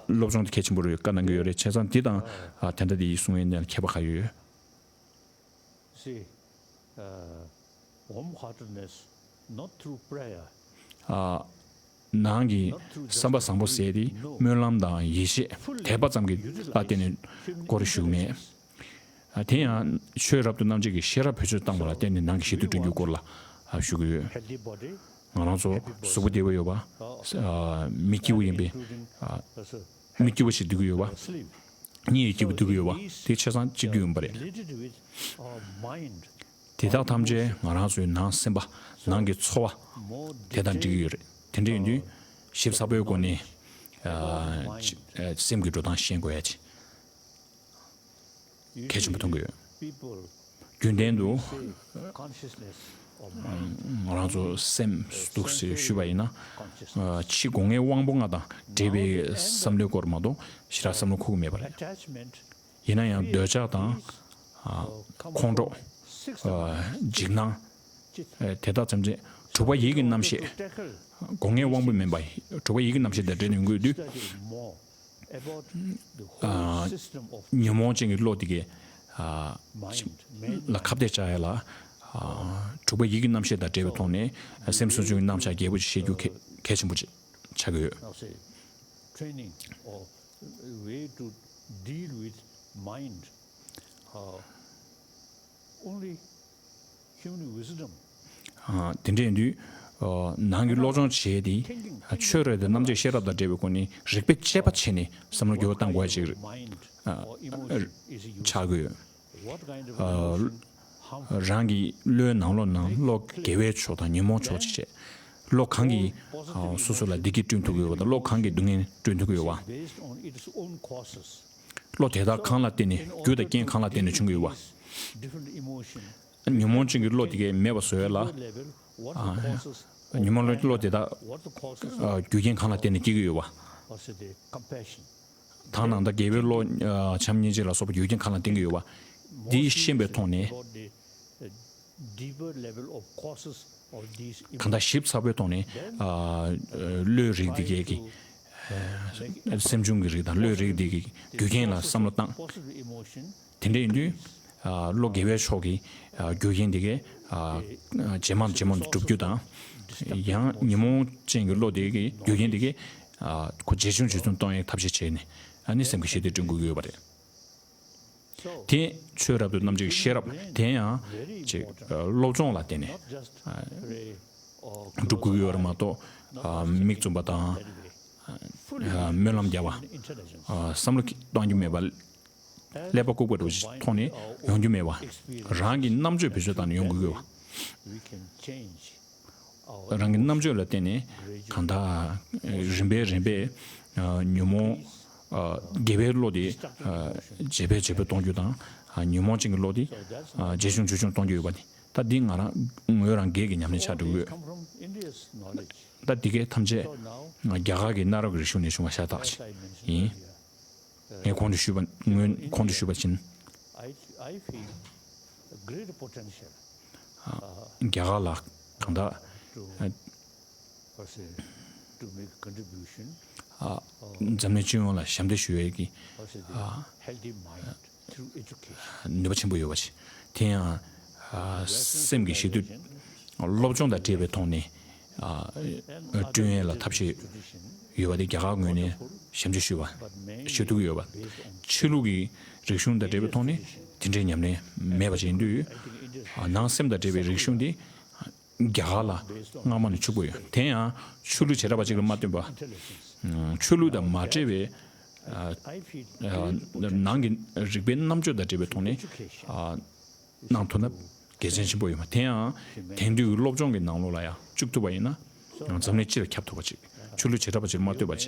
སློབ་སྦྱོང་དེ་གལ་ཆེན་པོ་རེད་བཀའ་གནང་གི་ཡོད་རེད། བྱས་ཙང་འདི་དང་དེ་འདྲ་དེ་ཡི་གསུང་ཡས་ནས་ཁྱད་པར་ག་ཡོད། See, uh, warm-heartedness not through prayer. ནང་གི་བསམ་པ་བཟང་པོ་ཟེར་དེ་སྨོན་ལམ་དང་ཡིད་ཆེས་དད་པ་ཙམ་གྱི་ལ་བརྟེན་ནས་སྐོར་ཞུ་གི་མེད། དེ་ཡང་ཆོས་རབ་ཏུ་རྣམ་འབྱེད་ཀྱི་ཤེས་རབ་བེད་སྤྱོད་བཏང་བ་ལ་བརྟེན་ནས་ནང་གི་ཞི་བདེ་བསྐྲུན་རྒྱུའི་སྐོར་ལ་ཞུ་གི་ཡོད། ང་རང་ཚོ་གཟུགས་པོ་བདེ་པོ་ཡོད་པ། མི་སྐྱིད་པོ་ཡིན་པས། མི་སྐྱིད་པོ་ཞིག་སྡོད་ཀྱི་ཡོད་པ། གཉིད་ཡང་སྐྱིད་པོ་སྡོད་ཀྱི་ཡོད་པ་དེ་ཆ་ཚང་གཅིག་གྱུར་ཡིན་པ་རེད། དེ་དག་ཐམས་ཅད་ང་རང་ཚོའི་ནང་སེམས་པ་ནང་གི་ཚོར་བ་དེ་དང་འབྲེལ་གྱི་ཡོད་རེད། དེ་འདྲ་ཡིན་དུས་ཞིབ་ཚགས་པོའི་སྒོ་ནས་སེམས་ཀྱི་འགྲོ་སྟངས་ཤེས་དགོས་ཡ་ཅིག་གལ་ཆེན་པོ་མཐོང་གི་ཡོད། རྒྱུན་ལྡན་དུ་ང་རང་ཚོ་སེམས་འདུག་ཟེར་ཞུས་པ་ཡིན་ན། ཕྱི་སྒོ་ལྔའི་དབང་པོ་ལྔ་དང་འབྲེལ་བའི་བསམ་བློའི་སྐོར་མ་གཏོགས་ཞེ་དྲག་བསམ་བློ་འཁོར་གྱི་མེད་པ་རེད། ཡིན་ན་ཡང་འདོད་ཆགས་དང་ཁོང་ཁྲོ། འཇིགས་སྣང་། དེ་དག་ཐམས་ཅད་དྲུག་པ་ཡིད་ཀྱི་རྣམ་ཤེས། སྒོ་ལྔའི་དབང་པོ་མིན་པ་དྲུག་པ་ཡིད་ཀྱི་རྣམ་ཤེས་དང་འབྲེལ་ནས་ཡོང་གི་ཡོད་དུས། ཉོན་མོངས་ཅན་གྱི་བློ་དེ་གས་ལ་ཁ་གཏད་བཅག་ཡ་ལ། དྲུག་པ་ཡིད་ཀྱི་རྣམ་ཤེས་དང་འབྲེལ་བའི་ཐོག་ནས་སེམས་སོ་སྐྱེའི་རྣམ་གཞག་རྒྱས་པོ་ཞིག་ཤེས་རྒྱུ་གལ་གལ་ཆེན་པོ་ཆགས་ཀྱི་ཡོད། Training or way to deal with mind. Uh, only human wisdom དེ་འདྲ་ཡིན་དུས། ནང་གི་བློ་སྦྱོང་བྱས་ཏེ་ཆོས་རབ་ཏུ་རྣམ་འབྱེད་ཤེས་རབ་དང་འབྲེལ་བའི་སྒོ་ནས་རིགས་པས་དཔྱད་པ་བྱས་ནས་བསམ་བློ་འགྱུར་བ་གཏང་དགོས་ཡ་ཅིག་ཆགས་དགོས། རང་གི་བློའི་ནང་ལོགས་ནང་བློ་དགེ་བའི་ཕྱོགས་དང་ཉོན་མོངས་ཕྱོགས་ཅིག་བྱས། བློ་གང་གིས་སོ་སོ་ལ་བདེ་སྐྱིད་བསྐྲུན་ཐུབ་ཀྱི་ཡོད་པ་དང་བློ་གང་གིས་སྡུག་བསྔལ་བསྐྲུན་ཐུབ་ཀྱི་ཡོད་པ། བློ་དེ་དག་གང་ལ་བརྟེན་ནས་རྒྱུ་དང་རྐྱེན་གང་ལ་བརྟེན་ནས་བྱུང་གི་ཡོད་པ། ཉོན་མོངས་ཅན་གྱི་བློ་དེ་གས་མེད་པ་བཟོ་ཡ་ལ། ཉོན་མོངས་བློ་དེ་དག་རྒྱུ་རྐྱེན་གང་ལ་བརྟེན་ནས་སྐྱེ་གི་ཡོད་པ། དང་ནང་ལྟར་དགེ་བའི་བློ། བྱམས་སྙིང་རྗེ་ལ་སོགས་པ་རྒྱུ་རྐྱེན་གང་ལ་བརྟེན་གྱི་ཡོད་པ། འདི་ཤེས་པའི་ཐོག་ནས། གང་ལྟར་ཞིབ་ཚགས་པོའི་ཐོག་ནས། བློའི་རིགས་འདི་གས་ཀྱི། སེམས་བྱུང་གི་རིགས་དང་བློའི་རིགས་འདི་གི་རྒྱུ་རྐྱེན་ལ་བསམ་བློ་བཏང་། དེ་འདྲ་ཡིན་དུས། བློ་དགེ་བའི་ཕྱོགས་ཀྱི་རྒྱུ་རྐྱེན་དེ་གས། ཇེ་མང་ཇེ་མང་དུ་འགྲུབ་རྒྱུ་དང་། ཡང་ཉོན་མོངས་ཅན་གྱི་བློ་དེ་གི་རྒྱུ་རྐྱེན་དེ་གས། ཁོ་ཇེ་ཆུང་ཇེ་ཆུང་གཏོང་ཡའི་ཐབས་ཤེས་བྱས་ནས་ཨ་ནི་སེམས་ཀྱི་ཞི་བདེ་བསྐྲུན་དགོས་ཀྱི་ཡོད་པ་རེད། དེ་ཆོས་རབ་ཏུ་རྣམ་འབྱེད་ཀྱི་ཤེས་རབ་དེ་ཡང་ཅིག་སློབ་སྦྱོང་ལ་བརྟེན་ནས་སྒྲུབ་དགོས་ཀྱི་ཡོད་རེད་མ་གཏོགས། མིག་བཙུམ་པ་དང་སྨོན་ལམ་རྒྱག་པ། བསམ་བློ་གཏོང་རྒྱུ་མེད་པ། ཀླད་པ་ལྐུགས་པ་འདྲ་བོ་ཞིག་ཐོག་ནས་ཡོང་རྒྱུ་མེད་པ། རང་གི་རྣམ་དཔྱོད་བེད་སྤྱོད་བཏང་ནས་ཡོང་དགོས་ཀྱི་ཡོད་པ། རང་གི་རྣམ་དཔྱོད་ལ་བརྟེན་ནས་གང་ལྟར་རིམ་པས་རིམ་པས་ཉོན་མོངས་དགེ་བའི་བློ་དེ་ཇེ་འཕེལ་ཇེ་འཕེལ་གཏོང་རྒྱུ་དང་། ཉོན་མོངས་ཅན་གྱི་བློ་དེ་ཇེ་ཆུང་ཇེ་ཆུང་གཏོང་རྒྱུ་ཡོད་པ་དེ། ད་འདི་ང་རང་ངོས་རང་སྒེར་གྱི་ཉམས་ལེན་ཆགས་འགྲོ་གི་ཡོད། ད་འདི་གའི་ཐམས་ཅད་རྒྱ་གར་གྱི་གནའ་རབས་ཀྱི་རིག་གཞུང་ནས་བྱུང་བ་ཤ་སྟག་ཅིག་ཡིན། ངས་གོང་དུ་ཞུས་པ། སྔོན་གོང་དུ་ཞུས་པ་བཞིན། རྒྱ་གར་ལ་གང་ལྟར་འཛམ་གླིང་སྤྱི་ཡོངས་ལ་ཞབས་འདེགས་ཞུ་བའི་གི་ནུས་པ་ཆེན་པོ་ཡོད་པ་ཞིག། དེ་ཡང་སེམས་ཀྱི་ཞི་དུལ། སློབ་སྦྱོང་དང་འབྲེལ་བའི་ཐོག་ནས་བསྐྲུན་ཡས་ལ་ཐབས་ཤེས་ཡོད་པ་དེ་རྒྱ་གར་ངོས་ནས་ཞབས་འདེགས་ཞུ་བ་ཞུ་ཐུབ་ཀྱི་ཡོད་པ། ཆོས་ལུགས་ཀྱི་རིག་གཞུང་དང་འབྲེལ་བའི་ཐོག་ནས་དེ་འདྲའི་ཉམས་ལེན་མེད་པ་ཅིག་ཡིན་དུས། ནང་སེམས་དང་འབྲེལ་བའི་རིག་གཞུང་དེ་རྒྱ་གར་ལ་སྔ་མ་ནས་ཕྱུག་པོ་ཡོད། དེ་ཡང་ཆོས་ལུགས་བྱེ་བྲག་པ་གཅིག་ལ་མ་བསྟུན་པ། ཆོས་ལུགས་དང་མ་འབྲེལ་བའི་ནང་གི་རིག་པའི་རྣམ་དཔྱོད་དང་འབྲེལ་བའི་ཐོག་ནས་གནང་ཐུབ་ན་གལ་ཆེན་ཆེན་པོ་ཡོད་པ། དེ་ཡང་དེང་དུས་ཀྱི་སློབ་སྦྱོང་གི་ནང་ལོགས་ལ་ཡང་བཅུག་ཐུབ་པ་ཡིན་ན། འཛམ་གླིང་སྤྱི་ལ་ཁྱབ་ཐུབ་པ་ཅིག། ཆོས་ལུགས་བྱེ་བྲག་པ་ཅིག་ལ་མ་ལྟོས་པ་བྱས་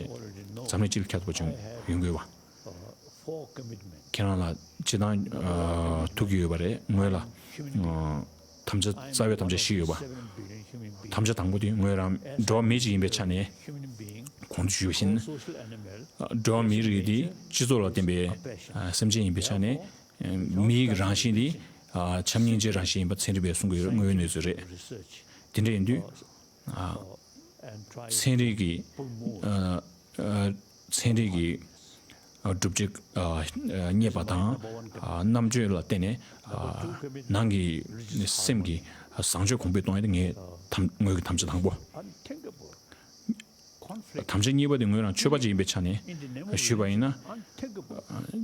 འཛམ་གླིང་སྤྱི་ལ་ཁྱབ་ཐུབ་པ་ཅིག་ཡོང་གི་ཡོད་པ། ཁྱེད་རང་ལ་སྤྱི་བཏང་ཐུག་གི་ཡོད་པ་རེད། ངོས་ལ་དམ་བཅའ་རྩ་བའི་དམ་བཅའ་བཞི་ཡོད་པ། དམ་བཅའ་དང་པོ་དེ་ངོས་རང་འགྲོ་བ་མི་ཅིག་ཡིན་པའི་ཆ་ནས། གོང་དུ་ཞུས་པ་བཞིན། འགྲོ་བ་མིའི་རིགས་དེ་སྤྱི་ཚོགས་ལ་བརྟེན་པའི་སེམས་ཅན་ཡིན་པའི་ཆ་ནས། མིའི་རང་བཞིན་དེ་བྱམས་སྙིང་རྗེའི་རང་བཞིན་ཡིན་པ་ཚན་རིག་པས་གསུང་གི་ཡོད་རེད། དངོས་ཡོད་གནས་ཚུལ་རེད། དེ་འདྲ་ཡིན་དུས། ཚན་རིག་གི་ཚན་རིག་གི་སྒྲུབ་བྱེད་རྙེད་པ་དང་རྣམ་དཔྱོད་ལ་བརྟེན་ནས་ནང་གི་སེམས་ཀྱི་བཟང་སྤྱོད་གོང་འཕེལ་གཏོང་ཡ་དེ་ངའི་དམ་ངོས་ཀྱི་དམ་བཅའ་དང་པོ། དམ་བཅའ་གཉིས་པ་དེ་ངོས་རང་ཆོས་པ་ཅིག་ཡིན་པའི་ཆ་ནས་ཞུས་པ་ཡིན་ན།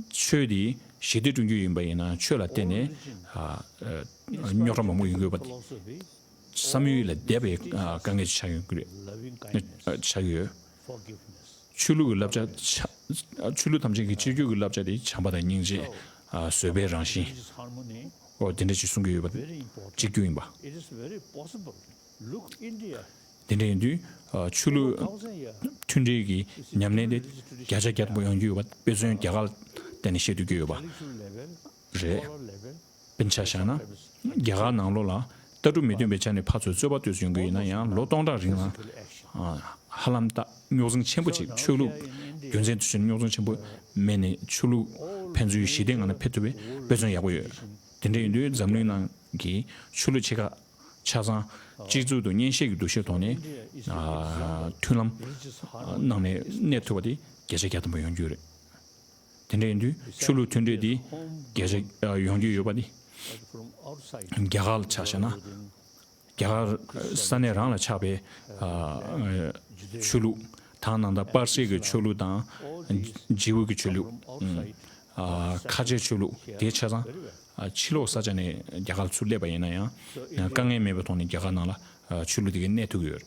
ཆོས་དེ་ཞི་བདེ་བསྐྲུན་རྒྱུ་ཡིན་པ་ཡིན་ན་ཆོས་ལ་བརྟེན་ནས་རྙོག་དྲ་མང་པོ་ཡོང་གི་ཡོད་པ་དེ། བསམ་ཡུལ་ལས་འདས་པའི་དཀའ་ངལ་ཆགས་ཡོང་གི་རེད། ཆགས་ཡོད། ཆོས་ལུགས་ཀྱི་བསླབ་བྱ་ཆ་ཆོས་ལུགས་ཐམས་ཅད་ཀྱི་སྤྱི་རྒྱུད་ཀྱི་བསླབ་བྱ་དེ་བྱམས་པ་དང་སྙིང་རྗེ། བཟོད་པའི་རང་བཞིན། འོ་དེ་འདྲ་ཅིག་གསུང་གི་ཡོད་པ་གཅིག་གྱུར་ཡིན་པ། དེ་འདྲ་ཡིན་དུས་ཆོས་ལུགས་མཐུན་སྒྲིལ་གྱི་ཉམས་ལེན་དེ་བརྒྱ་ཆ་བརྒྱ་ཐམ་པ་ཡོང་རྒྱུ་ཡོད་པ་དཔེ་མཚོན་རྒྱ་གར་བསྟན་ནས་བཤད་ཐུབ་ཀྱི་ཡོད་པ་རེད། དཔེར་ན་ཆ་བཞག་ན། རྒྱ་གར་ནང་ལོགས་ལ་ལྟ་གྲུབ་མི་མཐུན་པའི་ཆ་ནས་ཕར་ཚུར་རྩོད་པ་ལྟོས་སུ་ཡོང་གི་ཡིན་ན་ཡང་ལོ་སྟོང་ཕྲག་རིང་ལ་ཧ་ལམ་ད་རྙོག་འཛིང་ཆེན་པོ་ཅིག་ཆོས་ལུགས་རྒྱུ་མཚན་དུ་བྱས་ནས་རྙོག་འཛིང་ཆེན་པོ་མེད་ནས་ཆོས་ལུགས་ཕན་ཚུན་ཞི་བདེའི་ངང་ནས་ཕེབས་ཐུབ་པའི་དཔེ་མཚོན་ཡག་པོ་ཡོད། དེ་འདྲ་ཡིན་དུས་འཛམ་གླིང་ནང་གི་ཆོས་ལུགས་ཆེ་ཁག་ཆ་ཚང་གཅིག་མཛུབ་ཏུ་གཉེན་བཤེས་ཀྱི་འདུ་ཤེས་ཐོག་ནས་མཐུན་ལམ་གནང་ནས་གནས་ཐུབ་པ་དེ་བརྒྱ་ཆ་བརྒྱ་ཐམ་པ་ཡོང་རྒྱུ་རེད། དེ་འདྲ་ཡིན་དུས་ཆོས་ལུགས་མཐུན་སྒྲིལ་འདི་རྒྱ་ཆེ་ཡོང་རྒྱུ་ཡོད་པ་འདི། རྒྱ་གར་ལ་ཆ་བཞག་ན། རྒྱ་གར་ས་གནས་རང་ལ་ཆགས་པའི་ཆོས་ལུགས་དང་ནང་ལྟར་པར་སིག་གི་ཆོས་ལུགས་དང་ཇིའུ་གི་ཆོས་ལུགས། ཁ་ཆེ་ཆོས་ལུགས་དེ་ཆ་ཚང་ཕྱི་ལོགས་ས་ཆ་ནས་རྒྱ་གར་ལ་ཚུར་སླེབས་པ་ཡིན་ན་ཡང་དཀའ་ངལ་མེད་པའི་ཐོག་ནས་རྒྱ་གར་ནང་ལ་ཆོས་ལུགས་དེ་གའི་གནས་ཐུབ་ཀྱི་ཡོད།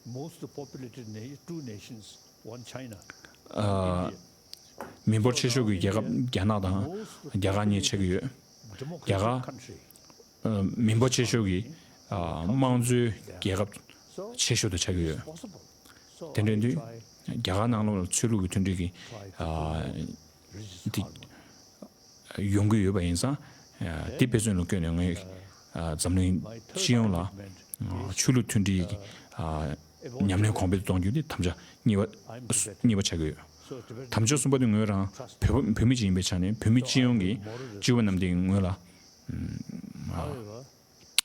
Most populated na- two nations, one China. ཨ། མི་འབོར་ཆེ་ཤོས་ཀྱི་རྒྱལ་ཁབ་རྒྱ་ནག་དང་རྒྱ་གར་གཉིས་ཆགས་ཀྱི་ཡོད། རྒྱ་གར་ཨ། མི་འབོར་ཆེ་ཤོས་ཀྱི་ཨ། དམངས་གཙོའི་རྒྱལ་ཁབ་ཆེ་ཤོས་དུ་ཆགས་ཀྱི་ཡོད། དེ་འདྲ་དུས་རྒྱ་གར་ནང་ལོགས་ལ་ཆོས་ལུགས་ཀྱི་མཐུན་སྒྲིལ་གྱི་ཨ། འདི་ཡོང་གི་ཡོད་པ་ཡིན་ཙང་། དེ་དཔེ་མཚོན་ལ་བཀོད་ནས་ངས་འཛམ་གླིང་སྤྱི་ཡོངས་ལ་ཆོས་ལུགས་མཐུན་སྒྲིལ་གྱི་ཉམས་ལེན་གོང་འཕེལ་གཏོང་རྒྱུ་དེ་དམ་བཅའ་གཉིས་པ་གཉིས་པ་ཆགས་ཀྱི་ཡོད། དམ་བཅའ་གསུམ་པ་དེ་ངོས་རང་བོད་བོད་མི་ཅིག་ཡིན་པའི་ཆ་ནས་བོད་མི་སྤྱི་ཡོངས་ཀྱི་སྤྱི་བོ་རྣམས་དེ་ངོས་ལ།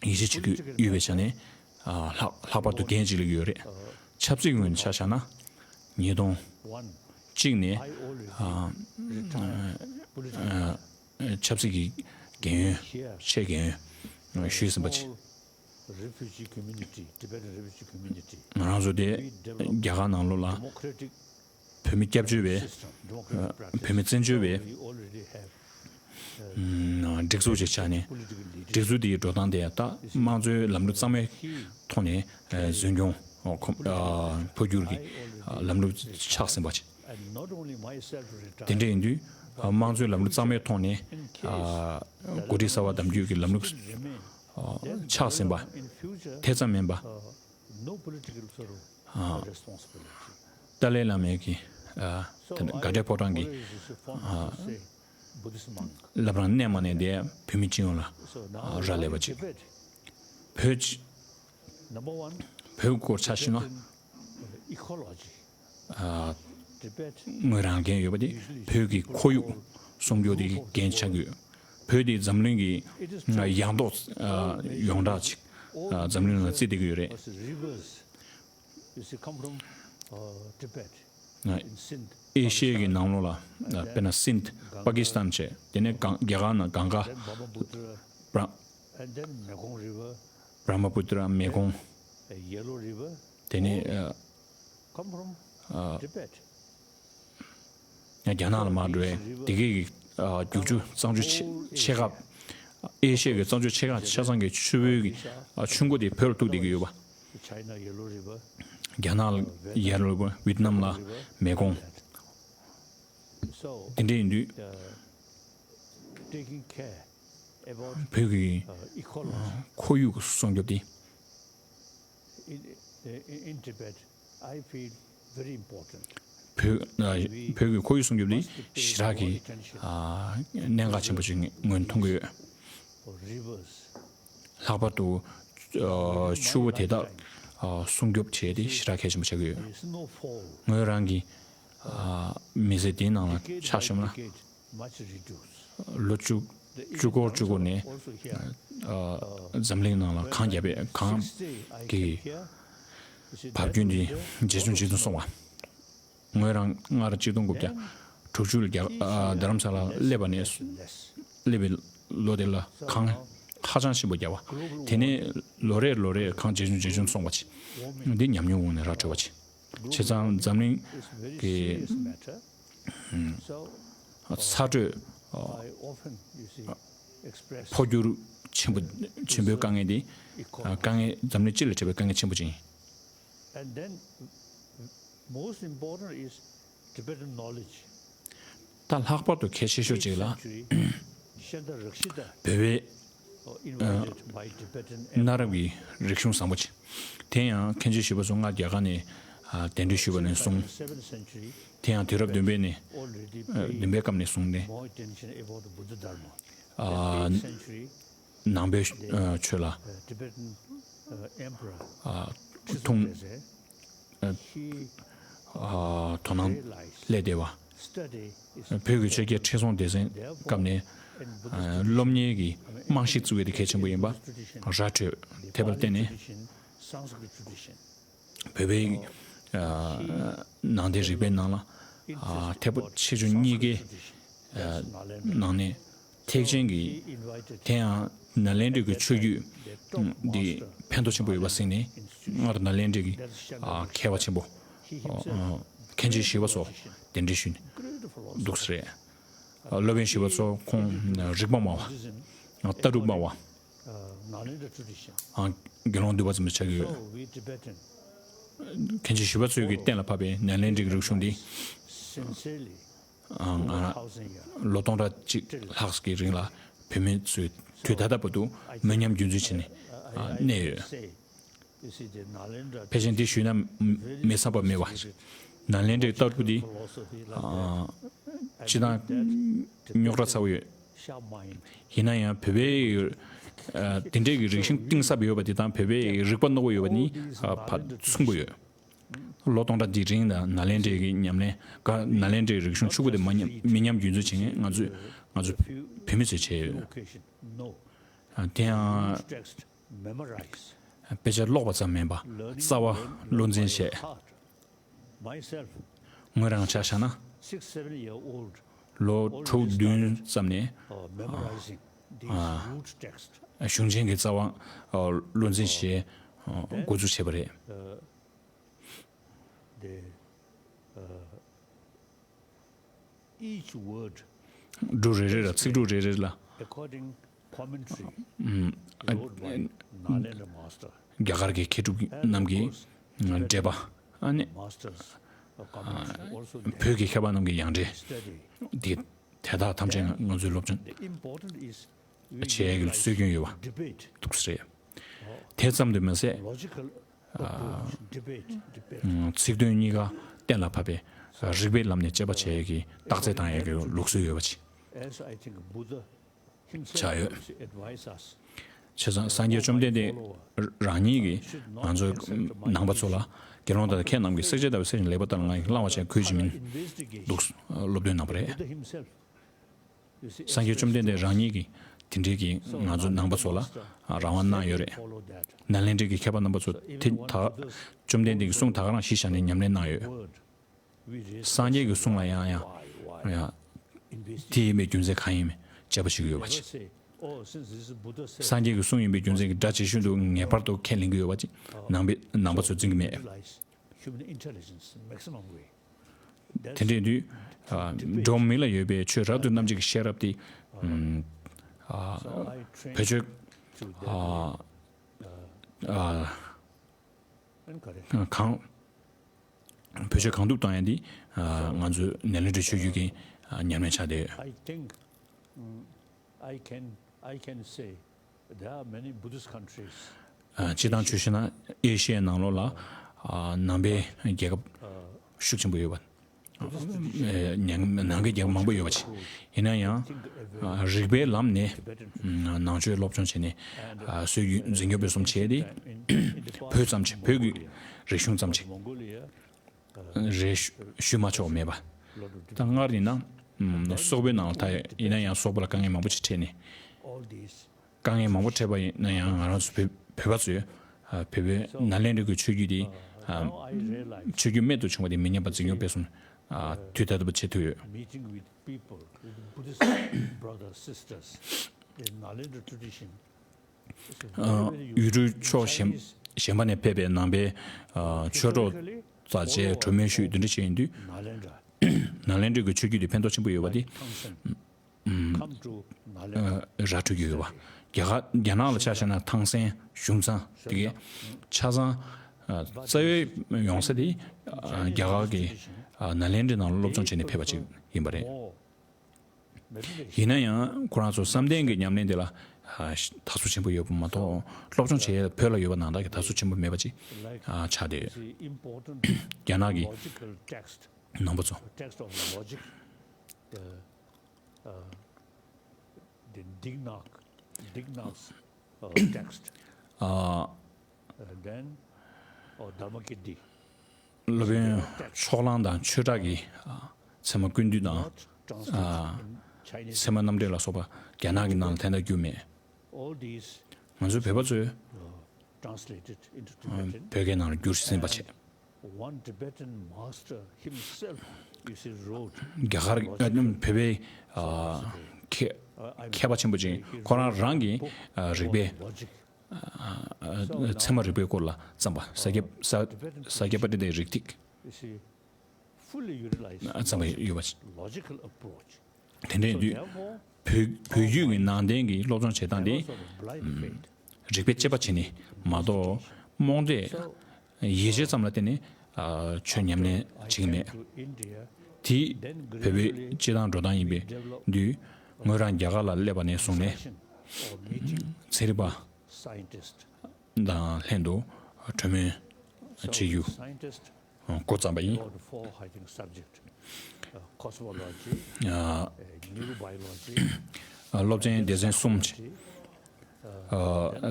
ཡིད་ཆེས་བྱེད་ཀྱི་ཡོད་པའི་ཆ་ནས། ལྷག་ལྷག་པར་དུ་འགན་ཅིག་ལེན་གྱི་ཡོད་རེད། ཆབ་སྲིད་ཀྱི་ངོས་ནས་ཆ་བཞག་ན། ཉིས་སྟོང་གཅིག་ནས་ཆབ་སྲིད་ཀྱི་རྒན་ཡོལ་ཆེས་རྒན་ཡོལ་ཞུས་ཟིན་པ་ཅིག། Refugee community, Tibetan refugee community. ང་རང་ཚོ་དེ་རྒྱ་གར་ནང་ལོགས་ལ་བོད་མི་སྐྱབས་བཅོལ་བའི་བོད་མི་བཙན་བྱོལ་བའི་སྒྲིག་འཛུགས་ཀྱི་ཆ་ནས་སྒྲིག་འཛུགས་དེའི་འགྲོ་སྟངས་དེ་ད་དམངས་གཙོའི་ལམ་ལུགས་གཙང་མའི་ཐོག་ནས་འཛིན་སྐྱོང་འཕོ་འགྱུར་གྱི་ལམ་ལུགས་ཆགས་ཟིན་པ་ཅིག། དེ་འདྲ་ཡིན་དུས་ དམངས་གཙོའི་ལམ་ལུགས་གཙང་མའི་ཐོག་ནས་འགོ་ཁྲིད་གསར་པ་གདམ་རྒྱུ་གི་ལམ་ལུགས་ཆགས་ཟིན་པ་དེ་ཙམ་མིན་པ། ཏཱ་ལའི་བླ་མའི་གི་དགའ་འབྲས་ཕོ་བྲང་གི་བླ་བྲང་གནས་མ་ནས་དེ་བོད་མི་སྤྱི་ཡོངས་ལ་རག་ལས་པ་ཅིག་བོད་ཀྱི་བོད་སྐོར་ཆ་བཞག་ན། ཨ། དངོས་རང་འགན་ཡོད་པ་དེ་བོད་ཀྱི་ཁོར་ཡུག་སྲུང་སྐྱོབ་དེ་འགན་ཆགས་ཀྱི་ཡོད། བོད་དེ་འཛམ་གླིང་གི་ཡང་ཐོག་ཡོངས་གྲགས་ཅིག་འཛམ་གླིང་ནང་བརྩི་བསྡད་ཀྱི་ཡོད་རེད། ཨེ་ཤི་ཡའི་གི་ནང་ལོགས་ལ་དཔེར་ན་སིནྡ། པ་ཀི་སི་ཐན་བྱས། དེ་ནས་གང་རྒྱ་གར་ནང་གངྒཱ། བྲ་བྲ་མ་པུ་ཏྲ། མེ་ཀོང་། དེ་ནས་ཨ། ཨ། རྒྱ་ནག་ལ་མར་འགྲོ་བའི་དེ་གའི་གི་ཨ། རྒྱུག་ཆུ་གཙང་ཆུ་ཆེ་ཆེ་ཁག་ཨེ་ཤི་ཡ་གི་གཙང་ཆུ་ཆེ་ཁག་ཆ་ཚང་གི་ཆུ་བོའི་གི་ཨ། ཆུ་མགོ་དེ་བོད་ལ་ཐུག་བསྡད་ཀྱི་ཡོད་པ། རྒྱ་ནག་ལ་ཡེ་ལོ་རི་བར། ཝི་ཏི་ནམ་ལ་མེ་ཀོང་། དེ་འདྲ་ཡིན་དུས་བོད་ཀྱི་ཁོར་ཡུག་སྲུང་སྐྱོབ་དེ། In, in, in Tibet, I feel very important. བོད་ཨ། བོད་ཀྱི་ཁོར་ཡུག་སྲུང་སྐྱོབ་འདི་ཞེ་དྲག་གི་ཨ། གནད་འགག་ཆེན་པོ་ཞིག་ངོས་མཐོང་གི་ཡོད། Rivers. ལྷག་པར་དུ་ཨ། ཆུ་བོ་དེ་དག་ཨ། སྲུང་སྐྱོབ་བྱས་ཏེ་ཞེ་དྲག་གལ་ཆེན་པོ་ཆགས་ཀྱི་ཡོད། Snowfall. ངོས་རང་གི་ཨ། མི་ཚེ་འདིའི་ནང་ལ་ཆ་བཞག་ན། Decade by decade, much reduced. ལོ་བཅུ་བཅུ་སྐོར་བཅུ་སྐོར་ནས་ཨ། འཛམ་གླིང་ནང་ལ་གངས་རྒྱབ་པའི་གངས་ཀྱི་བབ་རྒྱུན་དེ་ཇེ་ཆུང་ཇེ་ཆུང་སོང་བ། ངོས་རང་སྔར་ཆིག་སྟོང་དགུ་བརྒྱ་དྲུག་ཅུ་ལ་རྒྱ་ཨ། རྡ་རམ་ས་ལ་སླེབས་པ་ནས་སླེབས་པའི་ལོ་དེ་ལ་གངས་ཧ་ཅང་ཆེན་པོ་རྒྱབ་པ། དེ་ནས་ལོ་རེར་ལོ་རེར་གངས་ཇེ་ཆུང་ཇེ་ཆུང་སོང་བ་ཅིག་འདི་ཉམས་མྱོང་ངོས་ནས་ར་འཕྲོད་པ་ཅིག་བྱས་ཙང་འཛམ་གླིང་གི་ཚ་དྲོད་འཕོ་འགྱུར་ཆེན་པོ་ཆེན་པོའི་དཀའ་ངལ་འདི་དཀའ་ངལ་འཛམ་གླིང་སྤྱི་ལ་འཕྲད་པའི་དཀའ་ངལ་ཆེན་པོ་ཅིག་ཡིན། And then, most important is Tibetan knowledge. ད་ལྷག་པར་དུ་གལ་ཆེ་ཤོས་ཅིག་ལ། བོད་པའི་གནའ་རབས་ཀྱི་རིག་གཞུང་བཟང་པོ་ཅིག་དེ་ཡང་མཁན་ཆེན་ཞི་བ་འཚོ་སྔར་རྒྱ་གར་ནས་གདན་འདྲེན་ཞུས་པ་ནས་བཟུང་། དེ་ཡང་དུས་རབས་བདུན་པའི་ནས་བདུན་པའི་སྐབས་ནས་བཟུང་ནས། ནང་པའི་ཆོས་ལ་ཐུགས་དོ་སྣང་སླེབས་བསྡད་པ། བོད་ཀྱི་ཆོས་རྒྱལ་ཁྲི་སྲོང་ལྡེ་བཙན་སྐབས་ནས་སློབ་གཉེར་གྱི་རྨང་གཞི་བཙུགས་པ་དེ་གལ་ཆེན་པོ་ཡིན་པ་ར་འཕྲོད་ཐེབས་པར་བརྟེན་ནས། བོད་པའི་ནང་བསྟན་རིག་པའི་ནང་ལ་ཐེག་པ་ཆེ་ཆུང་གཉིས་ཀའི་ནང་ནས་ཐེག་ཆེན་གྱི་དེ་ཡང་ནཱ་ལེནྡྲ་གི་ཆོས་བརྒྱུད་འདི་ཕན་ཐོགས་ཆེན་པོ་ཡོད་པ་གཟིགས་ནས། སྔར་ནཱ་ལེནྡྲ་གི་མཁས་པ་ཆེན་པོ་མཁན་ཆེན་ཞི་བ་འཚོ་གདན་འདྲེན་ཞུས་ནས་འདུག་ས་རེད། སློབ་དཔོན་ཞི་བ་འཚོ་ཁོང་རིག་པ་སྨྲ་བ། ལྟ་གྲུབ་སྨྲ་བ། དགེ་སློང་འདུས་པ་ཙམ་དུ་ཆགས་ཀྱི་ཡོད། མཁན་ཆེན་ཞི་བ་འཚོས་ཀྱི་གཏན་ལ་ཕབ་པའི་ནཱ་ལེནྡྲའི་རིག་གཞུང་འདི། ལོ་སྟོང་ཕྲག་གཅིག་ལྷག་གི་རིང་ལ་བོད་མི་ཚོས་དུས་ད་ལྟ་བར་དུ་མི་ཉམས་རྒྱུན་འཛིན་བྱས་ནས་གནས་ཡོད། ཕལ་ཆེར་འདི་ཞུས་ན་མི་བསམ་པ་མེད་པ། ནཱ་ལེནྡྲའི་ལྟ་གྲུབ་འདི་སྤྱིར་བཏང་རྙོག་དྲ་ཚ་བོ་ཡོད། ཡིན་ན་ཡང་བོད་པའི་དེ་འདྲའི་གི་རིག་གཞུང་གཏིང་ཟབ་ཡོད་པ་དེ་དང་བོད་པའི་རིག་པ་རྣོ་བོ་ཡོད་པ་ནི་ཕར་མཚུངས་པོ་ཡོད། ལོ་སྟོང་ཕྲག་འདིའི་རིང་ལ་ནཱ་ལེནྡྲའི་གི་ཉམས་ལེན་ག་ནཱ་ལེནྡྲའི་རིག་གཞུང་ཕྱུག་པོ་དེ་མ་ཉམས་མི་ཉམས་རྒྱུན་འཛིན་བྱེད་མཁན་ང་ཚོས་ང་ཚོ་བོད་མི་ཚོས་བྱས་ཡོད། དེ་ཡང་དཔེ་ཆ་ཀློག་པ་ཙམ་མིན་པ་རྩ་བ་བློ་འཛིན་བྱས། ངོས་རང་ཆ་བཞག་ན་ལོ་དྲུག་བདུན་ཙམ་ནས་གཞུང་ཆེན་གྱི་རྩ་བ་བློ་འཛིན་བྱས་འགོ་འཛུགས་བྱས་པ་རེད། འབྲུ་རེ་རེ་ལ་ཚིག་འབྲུ་རེ་རེ་ལ་རྒྱ་གར་གྱི་མཁས་གྲུབ་རྣམས་ཀྱི་འགྲེལ་པ། ཨ་ནི་བོད་ཀྱི་མཁས་པ་རྣམས་ཀྱི་ཡང་འགྲེལ་འདི་ དེ་དག་ཐམས་ཅད་ང་ང་ཚོའི་སློབ་སྦྱོང་བྱེད་ཡས་ཀྱི་སྲོལ་རྒྱུན་ཡོད་པ་འདུག་ཟེར། དེ་ཙམ་དུ་མ་ཟད། ཚིག་དོན་གཉིས་ཀ་གཏན་ལ་ཕབ་པའི་རིགས་པའི་ལམ་ནས་དཔྱད་པ་བྱེད་ཡས་ཀྱི་བརྟག་དཔྱད་བཏང་ཡས་ཀྱི་ལུགས་སྲོལ་ཡོད་པ་ཅིག་ཆགས་ཡོད། བྱས་ཙང་སངས་རྒྱས་བཅོམ་ལྡན་འདས་རང་ཉིད་ཀྱིས་ང་ཚོ་ནང་པ་ཚོ་ལ། དགེ་སློང་དག་ཁྱེད་རྣམས་ཀྱིས་བསྲེག་བཅད་བརྡར་བའི་གསེར་བཞིན་ལེགས་པར་བརྟགས་ལ་ང་ཡིས་བླང་བར་བྱ་ཁུར་གྱིས་མིན་འདུག་སློབ་སྟོན་གནང་བ་རེད། སངས་རྒྱས་བཅོམ་ལྡན་འདས་རང་ཉིད་ཀྱིས་དེ་འདྲའི་གི་ང་ཚོ་ནང་པ་ཚོ་ལ་རང་དབང་གནང་ཡོད་རེད། ནཱ་ལེནྡྲའི་གི་མཁས་པ་རྣམ་པ་ཚོ་དེ་ད་བཅོམ་ལྡན་འདས་ཀྱི་གསུང་ད་ག་རང་གཞི་བཞག་ནས་ཉམས་ལེན་གནང་ཡོད། སངས་རྒྱས་ཀྱི་གསུང་ལ་ཡང་ཡང་ཡང་དེ་ཡིན་པའི་རྒྱུ་མཚན་གང་ཡིན་མིན་དཔྱད་པ་བྱེད་ཀྱི་ཡོད་པ་ཅིག་སངས་རྒྱས་ཀྱི་གསུང་ཡིན་པའི་རྒྱུ་མཚན་གྱིས་སྒྲ་ཇི་བཞིན་དུ་ངེས་པར་དུ་ཁས་ལེན་གྱི་ཡོད་པ་ཅིག་ནང་པའི་ནང་པ་ཚོས་འཛིན་གྱི་མེད། དེ་འདྲའི་དུས། འགྲོ་བ་མི་ལ་ཡོད་པའི་ཆོས་རབ་ཏུ་རྣམ་འབྱེད་ཀྱི་ཤེས་རབ་དེ། བོད་ཆོས། གང་། བོད་ཆོས་གང་ཐུབ་གཏོང་ཡ་འདི། ང་ཚོའི་ནཱ་ལེནྡྲའི་ཆོས་བརྒྱུད་ཀྱི་ཉམས་ལེན་ཆགས་བསྡད་ཡོད། I can, mm, I can say there are many Buddhist countries. སྤྱིར་བཏང་ཆོས་བཤད་ན་ཨེ་ཤི་ཡའི་ནང་ལོགས་ལ་ནང་པའི་རྒྱལ་ཁབ་ཤུགས་ཆེན་པོ་ཡོད་པ། ནང་གི་རྒྱལ་ཁབ་མང་པོ་ཡོད་པ་ཅིག་ཡིན་ན་ཡང་། རིགས་པའི་ལམ་ནས་ནང་ཆོས་སློབ་སྦྱོང་བྱས་ནས་སྲོལ་རྒྱུན་འཛིན་སྐྱོང་སྤེལ་གསུམ་བྱས་ཏེ། བོད་ཙམ་ཅིག་བོད་ཀྱི་རིག་གཞུང་ཙམ་ཅིག་རེ་ཞུ་མ་ཆོག་མེད་པ། ད་སྔར་ཡིན་ན། སོག་པོའི་ནང་ལ་ད་ཡིན་ན་ཡང་སོག་པོ་ལ་དཀའ་ངལ་མང་པོ་ཅིག་འཕྲད་ནས། དཀའ་ངལ་མང་པོ་འཕྲད་པ་ཡིན་ན་ཡང་ང་རང་ཚོ་བོད་བོད་པ་ཚོས་བོད་པའི་ནཱ་ལེནྡྲ་གི་ཆོས་བརྒྱུད་དེ་ཆོས་བརྒྱུད་རྨད་དུ་བྱུང་བ་དེ་མི་ཉམས་པར་འཛིན་སྐྱོང་སྤེལ་གསུམ་དུས་ད་ལྟ་བར་བྱེད་ཐུབ་ཡོད། Meeting with people, with Buddhist brothers, sisters in Nalendra tradition, ཡུལ་གྲུ་ཕྱོགས་གཞན་གཞན་པ་ནས་ཕེབས་པའི་ནང་པའི་ཆོས་གྲོགས་རྩ་ཆེ་གྲོས་མོལ་ཞུས་དེ་འདྲ་བྱས་ཡིན་དུས། ནཱ་ལེནྡྲ་གི་ཆོས་བརྒྱུད་དེ་ཕན་ཐོགས་ཆེན་པོ་ཡོད་པ་དེ་ར་འཕྲོད་ཀྱི་ཡོད་པ། རྒྱ་གར་རྒྱ་ནག་ལ་ཆ་བཞག་ན་ཐང་སན་གཞུང་ཚང་དེ་གའི་ཆ་ཚང་རྩ་བའི་ཡོང་ས་དེ་རྒྱ་གར་གྱི་ནཱ་ལེནྡྲའི་ནང་ལ་སློབ་སྦྱོང་བྱས་ནས་ཕེབས་པ་ཅིག་ཡིན་པ་རེད། ཡིན་ན་ཡང་ཁོ་རང་ཚོ་བསམ་གཏན་གྱི་ཉམས་ལེན་དེ་ལ་དར་སྲོལ་ཆེན་པོ་ཡོད་པ་མ་གཏོགས་སློབ་སྦྱོང་བྱེད་ཡས་བོད་ལ་ཡོད་པ་ནང་ལྟར་གྱི་དར་སྲོལ་ཆེན་པོ་མེད་པ་ཅིག་ཆགས་བསྡད་ཡོད། རྒྱ་ནག་གི་ནང་པ་ཚོ། Text of logic, the, uh, the Dignac, Dignac's, uh, text. ཨ། Uh, then, or Dharmakirti. སློབ་དཔོན་ཕྱོགས་གླང་དང་ཆོས་གྲགས་ཀྱི་ཚད་མ་ཀུན་བཏུས་དང་། ཚད་མ་རྣམ་འགྲེལ་ལ་སོགས་པ་རྒྱ་ནག་གི་ནང་ལ་དེ་འདྲ་བསྒྱུར་མེད། ང་ཚོའི་བོད་པ་ཚོས་བོད་སྐད་ནང་ལ་བསྒྱུར་ཟིན་པ་བྱས། རྒྱ་གར་བོད་པའི་མཁས་པ་ཆེན་པོ་ཅིག་ཁོ་རང་རང་གི་རིག་པའི་ཚད་མ་རིག་པའི་སྐོར་ལ་བརྩམས་པ་ས་སྐྱ་ས་སྐྱ་པཎྜི་ཏའི་རིགས་ཐིགས་བརྩམས་པ་ཡོད་པ། དེ་འདྲའི་དུས་བོད་བོད་བརྒྱུད་ཀྱི་ནང་བསྟན་གྱི་སློབ་སྦྱོང་བྱེད་སྟངས་དེ་རིག་པའི་དཔྱད་པ་བྱས་ནས་མ་གཏོགས་རྨོངས་དད་ཡིད་ཆེས་ཙམ་ལ་བརྟེན་ནས་ཆོས་ཉམས་ལེན་བྱེད་ཀྱི་མེད། དེ་བོད་པའི་སྤྱི་བཏང་འགྲོ་སྟངས་ཡིན་པའི་དུས་ངོས་རང་རྒྱ་གར་ལ་སླེབས་པ་ནས་བཟུང་ནས་ཚན་རིག་པ་དང་ལྷན་དུ་གྲོས་མོལ་བྱེད་རྒྱུ་འགོ་བརྩམས་པ་ཡིན། སློབ་ཚན་སྡེ་ཚན་གསུམ་བྱས།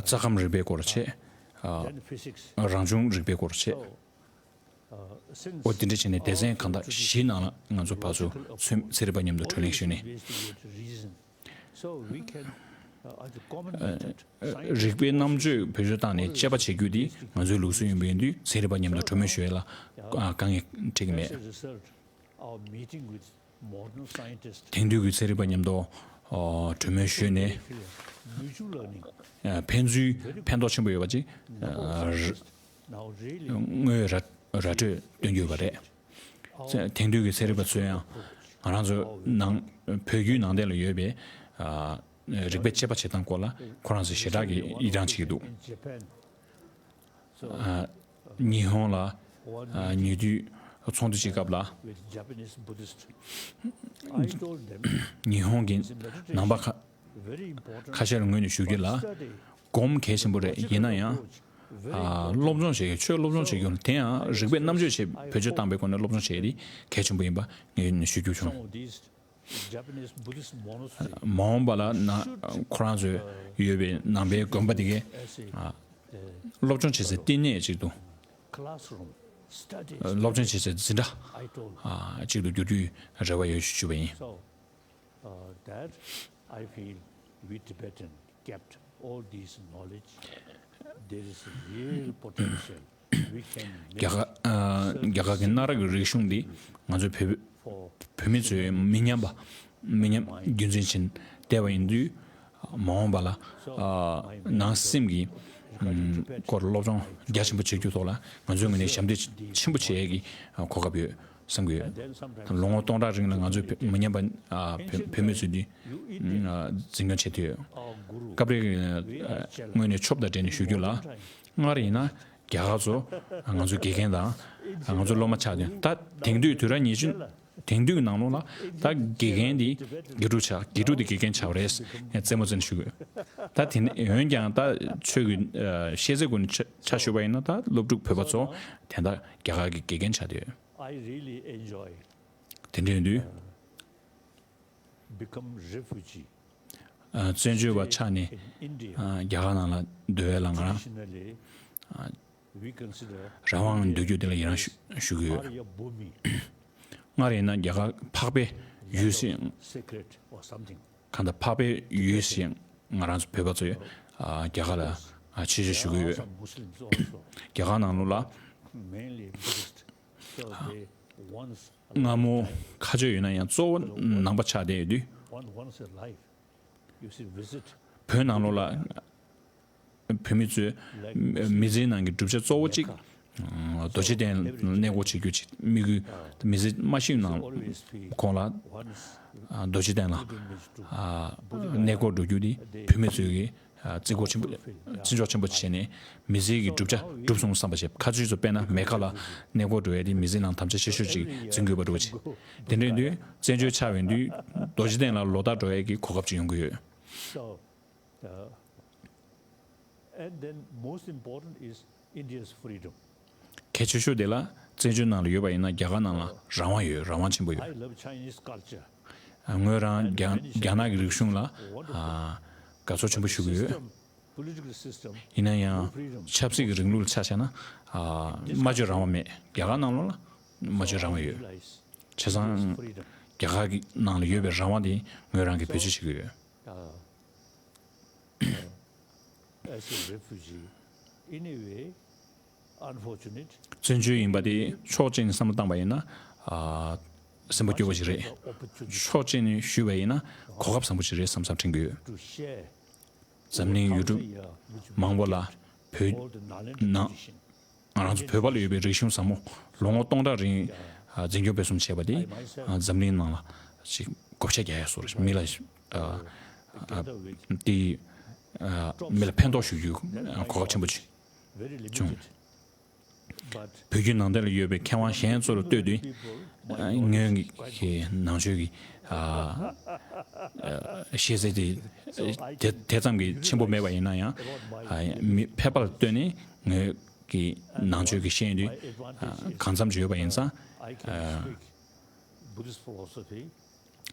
རྩ་ཁམས་རིག་པའི་སྐོར་བྱས། རང་བྱུང་རིག་པའི་སྐོར་བྱས། འོ་དེ་འདྲ་བྱས་ནས་སྡེ་ཚན་གང་དག་བཞིའི་ནང་ལ་ང་ཚོ་ཕར་ཚུར་ཚན་ཚན་རིག་པ་མཉམ་དུ་གྲོས་གླེང་ཞུས་ནས། རིག་པའི་རྣམ་དཔྱོད་བེད་སྤྱོད་བཏང་ནས་དཔྱད་པ་བྱེད་རྒྱུ་འདི་ང་ཚོའི་ལུགས་སྲོལ་ཡིན་པ་ཡིན་དུས་ཚན་རིག་པ་མཉམ་དུ་གྲོས་མོལ་ཞུ་ཡས་ལ་དཀའ་ངལ་འཕྲད་ཀྱི་མེད། དེང་དུས་ཀྱི་ཚན་རིག་པ་མཉམ་དུ་གྲོས་མོལ་ཞུས་ནས་ཕན་ཚུན་ཕན་ཐོགས་ཆེན་པོ་ཡོད་པ་ཅིག་དངོས་ཡོད་ར་ར་སྤྲོད་སྟོན་རྒྱུ་ཡོད་པ་རེད། དེང་དུས་ཀྱི་ཚན་རིག་པ་ཚོས་ཡང་ང་རང་ཚོ་ནང་བོད་བརྒྱུད་ནང་བསྟན་ལ་ཡོད་པའི་རིག་པའི་དཔྱད་པ་བྱེད་སྟངས་སྐོར་ལ་ཁོ་རང་ཚོས་ཞེ་དྲག་གི་ཡིད་རངས་བྱེད་ཀྱི་འདུག་ཉི་ཧོང་ལ་ཉེ་དུས་ ཚོགས་འདུ་ཅིག་སྐབས་ལ། ཉི་ཧོང་གི་ནང་པ་ཁ་ཁ་ཤས་ལ་ངོས་ནས་ཞུ་རྒྱུ་ལ། སྒོམ་གལ་ཆེན་པོ་རེད། ཡིན་ན་ཡང་། ཨ། སློབ་སྦྱོང་བྱེད་ཡ། ཆོས་སློབ་སྦྱོང་བྱེད་རྒྱུ་ལ། དེ་ཡང་རིགས་པས་རྣམ་དཔྱོད་བྱེད། བེད་སྤྱོད་བཏང་པའི་སྒོ་ནས་སློབ་སྦྱོང་བྱེད་ཡ་དེ་གལ་ཆེན་པོ་ཡིན་པ་ངས་ཞུ་རྒྱུ་བྱུང་། མ་འོངས་པ་ལ་ན་ཁོ་རང་ཚོའི་ཡོད་པའི་ནང་པའི་དགོན་པ་དེ་གའི། ཨ། སློབ་སྦྱོང་བྱེད་སའི་བསྟི་གནས་ཅིག་ཏུ། སློབ་སྦྱོང་བྱེད་སའི་འཛིན་གྲྭ། ཨ། ཅིག་ཏུ་འགྱུར་རྒྱུའི་རེ་བ་ཡོད་ཞུ་བ་ཡིན། Uh, that I feel we Tibetan kept all these knowledge. There is a real potential. We can make རྒྱ་གར། ཨ། རྒྱ་གར་གྱི་གནའ་རབས་ཀྱི་རིག་གཞུང་འདི་ང་ཚོའི་བོད། བོད་མི་ཚོའི་མི་ཉམས་པ། མི་ཉམས། རྒྱུན་འཛིན་བྱས་བསྡད་པ་ཡིན་དུས། མ་འོངས་པ་ལ། ཨ། ནང་སེམས་ཀྱི། ཨམ། སྐོར་སློབ་སྦྱོང་རྒྱ་ཆེན་པོ་བྱེད་རྒྱུ་ཐོག་ལ་ང་ཚོའི་ངོས་ནས་ཞབས་འདེགས་ཆེན་པོ་བྱེད་ཡས་ཀྱི་གོ་སྐབས་ཡོད། བསམ་གྱི་ཡོད། ལོ་ངོ་སྟོང་ཕྲག་རིང་ལ་ང་ཚོའི་བོད། མི་ཉམས་པ། ཨ། བོད། བོད་མི་ཚོས་འདི། ཨ། འཛིན་སྐྱོང་བྱེད་ཐུབ་ཡོད། སྐབས་རེ་ངོས་ནས་ཆོབ་དང་འབྲེལ་ནས་ཞུ་རྒྱུ་ལ། སྔར་ཡིན་ན་རྒྱ་གར་ཚོ་ང་ཚོའི་དགེ་རྒན་དང་ང་ཚོའི་སློབ་མ་ཆགས་ཏེ། ད་དེང་དུས་དུས་རབས་ཉེར་གཅིག་དེང་དུས་ཀྱི་ནང་ལོགས་ལ་ད་དགེ་རྒན་འདི་དགེ་ཕྲུག་ཆགས། དགེ་ཕྲུག་འདི་དགེ་རྒན་ཆགས་པ་རེད། རྩེད་མོ་རྩེ་ནས་ཞུ་དགོས། ད་དེ་ནས་འོན་ཀྱང་ད་ཆོས་ཀྱི། ཨ། ཤེས་ཚད་སྒོ་ནས་ཆ་ཆ་ཞུ་བ་ཡིན་ན། ད་སློབ་ཕྲུག་བོད་པ་ཚོ་དེ་འདྲ་རྒྱ་གར་གྱི་དགེ་རྒན་ཆགས་བསྡད་ཡོད། I really enjoy དེ་འདྲ་ཡིན་དུས། Become refugee ཨ། བཙན་བྱོལ་བ་ཆགས་ནས། in India. ཨ། རྒྱ་གར་ནང་ལ་སྡོད་ཡས་ལ་ང་རང་། Traditionally, ཨ། we consider རང་དབང་འདོད་རྒྱུ་དེ་ལ་ཡི་རང་ཞུ་ཞུ་གི་ཡོད། Arya Bhumi སྔར་ཡིན་ན་རྒྱ་གར་འཕགས་པའི་ཡུལ་ཟེར། Secret or something. གང་ལྟར་འཕགས་པའི་ཡུལ་ཟེར་ང་རང་ཚོ་བོད་པ་ཚོས། ཨ། རྒྱ་གར་ལ། ཨ། ཆེད་བརྗོད་ཞུ་གི་ཡོད། There are some Muslims also, རྒྱ་གར་ནང་ལོགས་ལ། Mainly Buddhist. So they once སྔ་མོ་ཁ་ཆོས་ཡོད་ན་ཡང་གཙོ་བོ་ནང་པ་ཆགས་བསྡད་ཡོད་དུས། One once a life, you should visit. བོད་ནང་ལོགས་ལ་བོད་མི་ཚོས་མི་ཚེའི་ནང་གི་བསྒྲུབ་བྱ་གཙོ་བོ་གཅིག་རྡོ་རྗེ་གདན་ལ་གནས་སྐོར་བྱེད་རྒྱུ་གཅིག་དམིགས་ཡུལ། མི་ཚེ་མ་ཤི་ནང་ཁོངས་ལ་རྡོ་རྗེ་གདན་ལ་གནས་སྐོར་འགྲོ་རྒྱུ་དེ་བོད་མི་ཚོས་ཀྱི། ཨ། བརྩི་བཀུར་ཆེན་པོ། བརྩི་འཇོག་ཆེན་པོ་བྱས་ནས་མི་ཚེ་གི་བསྒྲུབ་བྱ་འགྲུབ་སོང་བསམ་པ་བྱས། ཁ་ཆོས་ཚོ་དཔེར་ན་མེ་ཁ་ལ་གནས་སྐོར་འགྲོ་ཡས་དེ་མི་ཚེ་ནང་དམ་བཅའ་ཆེ་ཤོས་ཅིག་འཛིན་དགོས་པ་འདྲ་བོ་ཅིག་དེ་འདྲ་ཡིན་དུས་བཙན་བྱོལ་ཆགས་ཡོང་དུས་རྡོ་རྗེ་གདན་ལ་ལོ་ལྟར་འགྲོ་ཡས་ཀྱི་གོ་སྐབས་ཅིག་ཡོང་གི་ཡོད། So, uh, and then most important is India's freedom. གལ་ཆེ་ཤོས་དེ་ལ་བཙན་བྱོལ་ནང་ལ་ཡོད་པ་ཡིན་ན་རྒྱ་གར་ནང་ལ་རང་དབང་ཡོད། རང་དབང་ཆེན་པོ་ཡོད། I love Chinese culture. ངོས་རང་རྒྱ་རྒྱ་ནག་གི་རིག་གཞུང་ལ། ཨ། དགའ་ཚོར་ཆེན་པོ་ཞུ་གི་ཡོད། System, political system, ཡིན་ན་ཡང་ཆབ་སྲིད་ཀྱི་རིང་ལུགས་ལ་ཆ་བཞག་ན། ཨ། སྨྲ་བརྗོད་རང་དབང་མེད། རྒྱ་གར་ནང་ལོགས་ལ་སྨྲ་བརྗོད་རང་དབང་ཡོད། བྱས་ཙང་རྒྱ་གར་གྱི་ནང་ལ་ཡོད་པའི་རང་དབང་དེ་ངོས་རང་གིས་བེད་སྤྱོད་བྱེད་ཀྱི་ཡོད། Uh, as a refugee, in a way, unfortunate. བཙན་བྱོལ་ཡིན་པ་དེ་ཕྱོགས་གཅིག་ནས་བསམ་བློ་བཏང་པ་ཡིན་ན། ཨ། སེམས་པ་སྐྱོ་བོ་ཞིག་རེད། Opportunity. ཕྱོགས་གཅིག་ནས་ཞུས་པ་ཡིན་ན་གོ་སྐབས་བཟང་པོ་ཞིག་རེད་བསམ་བསམ་དྲན་གྱི་ཡོད། To share འཛམ་གླིང་ཡུལ་གྲུ་མང་པོ་ལ་བོད་ནང་ང་རང་ཚོ་བོད་པ་ལ་ཡོད་པའི་རིག་གཞུང་ཟབ་མོ་ལོ་ངོ་སྟོང་ཕྲག་རིང་འཛིན་སྐྱོང་སྤེལ་གསུམ་བྱས་པ་དེ་འཛམ་གླིང་ནང་ལ་ཅིག་བགོ་བཤའ་རྒྱག་ཡ་བཟོ་རེད། མི་ལ་དེ་མི་ལ་ཕན་ཐོགས་ཞུ་རྒྱུའི་གོ་སྐབས་ཆེན་པོ་ཅིག་བྱུང་། བོད་བརྒྱུད་ནང་བསྟན་ལ་ཡོད་པའི་མཁས་དབང་གཞན་ཚོ་ལ་ལྟོས་དུས། ངོས་ཀྱི་ནང་ཆོས་ཀྱི་ཤེས་ཚད་དེ་དེ་དེ་ཙམ་གྱི་ཆེན་པོ་མེད་པ་ཡིན་ན་ཡང་། མི་ཕལ་པ་ལ་ལྟོས་ནས་ངོས་ཀྱི་ནང་ཆོས་ཀྱི་ཤེས་ཡོན་དེ་གང་འཚམ་ཅིག་ཡོད་པ་ཡིན་ཙང་། Buddhist philosophy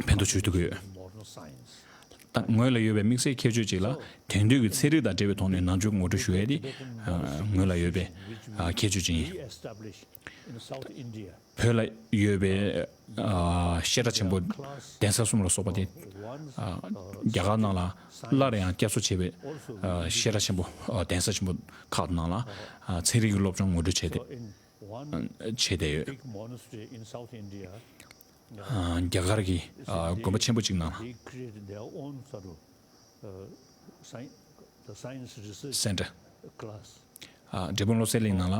ཕན་ཐོགས་ཆེ་ཐུབ་ཀྱི་ཡོད། ད་ངོས་ལ་ཡོད་པའི་དམིགས་བསལ་ཁྱད་ཆོས་གཅིག་ལ། དེང་དུས་ཀྱི་ཚན་རིག་དང་འབྲེལ་བའི་ཐོག་ནས་ནང་ཆོས་ངོ་སྤྲོད་ཞུ་ཡས་དེ་ངོས་ལ་ཡོད་པའི་ཁྱད་ཆོས་གཅིག་ཡིན། བོད་ལ་ཡོད་པའི་བཤད་གྲྭ་ཆེན་པོ་གདན་ས་གསུམ་ལ་སོགས་པ་དེ་རྒྱ་གར་ནང་ལ་སླར་ཡང་བསྐྱར་གསོ་བྱས་པའི་བཤད་གྲྭ་ཆེན་པོ་གདན་ས་ཆེན་པོ་ཁག་ནང་ལ་ཚན་རིག་གི་སློབ་སྦྱོང་ངོ་སྤྲོད་བྱས་ཏེ། བྱས་བསྡད་ཡོད། རྒྱ་གར་གྱི་དགོན་པ་ཆེན་པོ་གཅིག་ནང་ལ་སེན་ཊར། འབྲས་སྤུངས་བློ་གསལ་གླིང་ནང་ལ་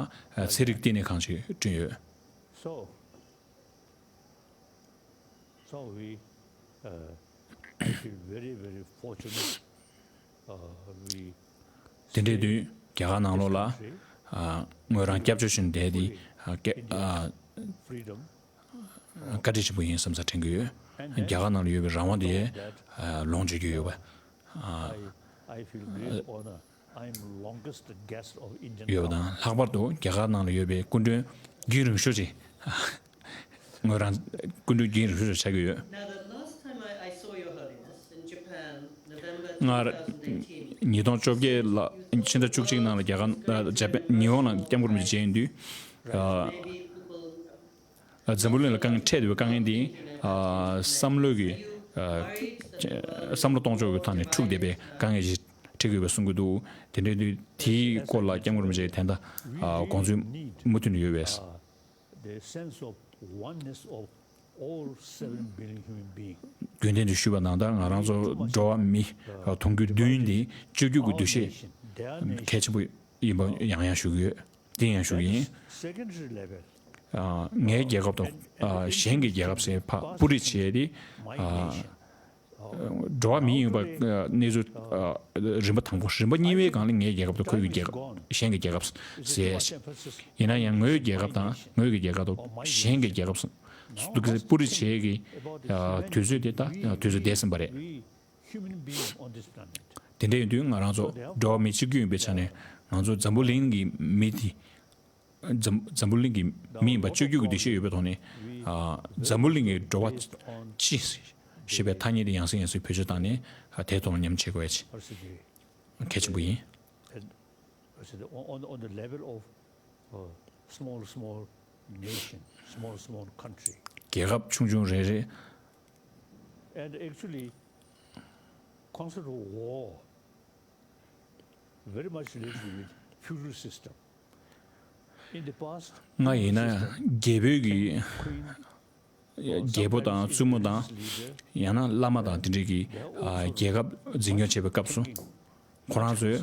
ཚན་རིག་བསྟི་གནས་ཁང་ཅིག་བསྐྲུན་ཡོད། So we, uh, I feel very, very fortunate. Uh, we དེ་འདྲའི་དུས་རྒྱ་གར་ནང་ལོགས་ལ་ཨ་ངོས་རང་སྐྱབས་བཅོལ་ཞུས་ནས་བསྡད་དེ། ཨ་སྐད་ཨ་ བཀའ་དྲིན་ཆེན་པོ་ཡིན་བསམ་ས་དྲན་གྱི་ཡོད། རྒྱ་གར་ནང་ལ་ཡོད་པའི་རང་དབང་དེ་ལོངས་སྤྱོད་ཀྱི་ཡོད་པ། I, I feel great honor. I am longest guest of Indian ཡོད་པ་དང་། ལྷག་པར་དུ་རྒྱ་གར་ནང་ལ་ཡོད་པའི་སྐུ་མགྲོན་རྒྱུན་རིང་ཤོས་ཅིག་ངོས་རང་སྐུ་མགྲོན་རྒྱུན་རིང་ཤོས་ཅིག་ཆགས་ཀྱི་ཡོད། Now, the last time I, I saw Your Holiness in Japan, November སྔར two thousand eighteen, ཉིས་སྟོང་བཅོ་བརྒྱད་ལ་ཕྱི་ཟླ་བཅུ་གཅིག་ནང་ལ་རྒྱ་གར་ཇ་པན་ཉི་ཧོང་ལ་སྐྱབས་མགོན་རིན་པོ་ཆེ་མཇལ་ཡོང་དུས། ཨ། Maybe people འཛམ་བུ་གླིང་ལ་དཀའ་ངལ་འཕྲད་བསྡད་པའི་དཀའ་ངལ་འདི། ཨ། བསམ་བློ་གི། ཨ། བསམ་བློ་གཏོང་ཕྱོགས་ཀྱི་ཐོག་ནས་འཁྲུག་བསྡད་པའི་དཀའ་ངལ་ཞིག་འཕྲད་ཀྱི་ཡོད་པ་གསུང་གི་འདུག་དེ་འདྲ་དུས་དེའི་སྐོར་ལ་སྐྱབས་མགོན་རིན་པོ་ཆེ་ད་ལྟ། ཨ། དགོངས་ཚུལ་མུ་མཐུད་ནས་ཡོད་པས། The sense of oneness of all seven billion human beings. རྒྱུན་ལྡན་དུ་ཞུས་པ་ནང་ལྟར་ང་རང་ཚོ་འགྲོ་བ་མི་དུང་ཕྱུར་བདུན་འདི་སྤྱི་རྒྱུ་གི་འདུ་ཤེས་གལ་ཆེན་པོ་ཡིན་པ་ཡང་ཡང་ཞུ་གི་ཡོད། འདི་ཡང་ཞུ་གི་ཡིན། Secondary level. ཨ། ངའི་རྒྱལ་ཁབ་དང་། ཨ། གཞན་གྱི་རྒྱལ་ཁབ་ཟེར་ཕར་སྤུ་རིས་བྱས་ཏེ། ཨ། འགྲོ་བ་མི་ཡིན་པ། ཨ། གནས་ཚུལ། ཨ། རིམ་པ་དང་པོ། རིམ་པ་གཉིས་པའི་སྒང་ལ་ངའི་རྒྱལ་ཁབ་དང་ཁོའི་གི་རྒྱལ་ཁབ། གཞན་གྱི་རྒྱལ་ཁབ་ཟེར། ཡིན་ན་ཡང་ངའི་རྒྱལ་ཁབ་དང་ངའི་གི་རྒྱལ་ཁབ་དང་གཞན་གྱི་རྒྱལ་ཁབ་ཟེར། སྤུ་རིས་བྱས་ཀྱི། ཨ། དུས་ཚོད་དེ་ད་དུས་ཚོད་འདས་ཟིན་པ་རེད། Human being on this planet. དེ་འདྲ་ཡིན་དུས་ང་རང་ཚོ་འགྲོ་བ་མི་གཅིག་གྱུར་ཡིན་པའི་ཆ་ནས་ང་ཚོ་འཛམ་བུ་གླིང་གི་མི་དེ། འཛམ་འཛམ་བུ་གླིང་གི་མི་ཡིན་པ་སྤྱི་རྒྱུ་གི་འདུ་ཤེས་ཡོད་པའི་ཐོག་ནས། ཨ། འཛམ་བུ་གླིང་གི་འགྲོ་བ་སྤྱི་ཞེས་པའི་ཐ་སྙད་དེ་ཡང་སེ་ཡང་སེ་བེད་སྤྱོད་བཏང་ནས། ཨ། དེའི་ཐོག་ལ་མཉམ་བྱེད་དགོས་ཡ་གལ་ཆེན་པོ་ཡིན། On, on the level of, uh, small, small nation, small, small country. རྒྱལ་ཁབ་ཆུང་ཆུང་རེ་རེ། And actually, concept of war very much related with feudal system. In the past, སྔ་ཡིན་ན་རྒྱལ་པོའི་གི། རྒྱལ་པོ་དང་བཙུན་མོ་དང་། ཡང་ན་བླ་མ་དང་དེ་འདྲའི་གི། ཨ། རྒྱལ་ཁབ་འཛིན་སྐྱོང་བྱེད་པའི་སྐབས་སུ། ཁོ་རང་ཚོས།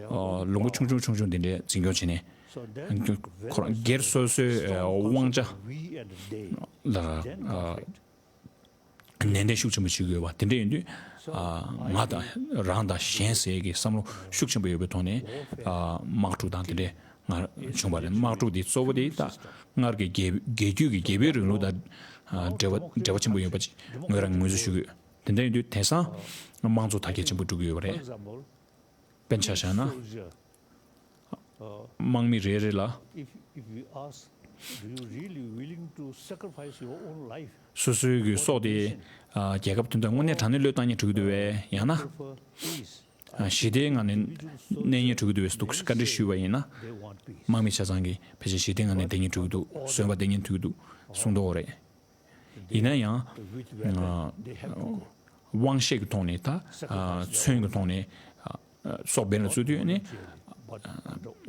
ཨ། ལུང་པ་ཆུང་ཆུང་ཆུང་ཆུང་དེ་འདྲའི་འཛིན་སྐྱོང་བྱས་ནས། ཁོ་རང་སྒེར་སོ་སོའི། ཨ། དབང་ཆ་ལ། ཨ། ནན་ཏན་ཤུགས་ཆེན་པོ་བྱེད་དགོས་པ་དེ་འདྲ་ཡིན་དུས། ཨ། ང་དང་རང་དང་གཞན་ཟེར་གྱི་བསམ་བློ་ཤུགས་ཆེན་པོ་ཡོད་པའི་ཐོག་ནས། ཨ། དམག་འཁྲུག་དང་དེ་འདྲའི་སྔར་བྱུང་བ་རེད། དམག་འཁྲུག་དེ་གཙོ་བོ་དེ་ད་སྔར་གྱི་རྒྱལ་རྒྱལ་རྒྱུད་ཀྱི་རྒྱལ་པོའི་རིང་ལུགས་དང་འབྲེལ་བ་འབྲེལ་བ་ཆེན་པོ་ཡོད་པ་ཅིག་ངོས་རང་ངོས་འཛིན་ཞུ་གི་ཡོད། དེ་འདྲ་ཡིན་དུས་དེང་སང་དམངས་གཙོ་དར་རྒྱས་ཆེན་པོ་འགྲོ་གི་ཡོད་པ་རེད། དཔེར་ཆ་བཞག་ན། དམག་མི་རེ་རེ་ལ། If, if we ask, do you really willing to sacrifice your own life? སོ་སོའི་གི་སྲོག་དེ། ཨ། རྒྱལ་ཁབ་དོན་དུ་དངོས་གནས་དྲང་གནས་བློས་བཏང་སྙིང་བྲོ་གི་འདུག་བས། ཡང་ན། For peace. ཨ། ཞི་བདེའི་ངང་ནས་གནས་སྙིང་བྲོ་གི་འདུག་བས་འདུག་བཀའ་འདྲི་ཞུས་པ་ཡིན་ན། དམག་མི་ཆ་ཚང་གིས་ཕལ་ཆེར་ཞི་བདེའི་ངང་ནས་བསྡད་སྙིང་བྲོ་གི་འདུག་གསོན་པ་བསྡད་སྙིང་བྲོ་གི་འདུག་གསུངས་འདུག་རེད། ཡིན་ན་ཡང་། ཨ། དབང་ཤེད་ཀྱི་ཐོག་ནས་ད། ཨ། མཚོན་གྱི་ཐོག་ནས། ཨ། སྲོག་འབེན་ལ་བཙུགས་དུས་ནི།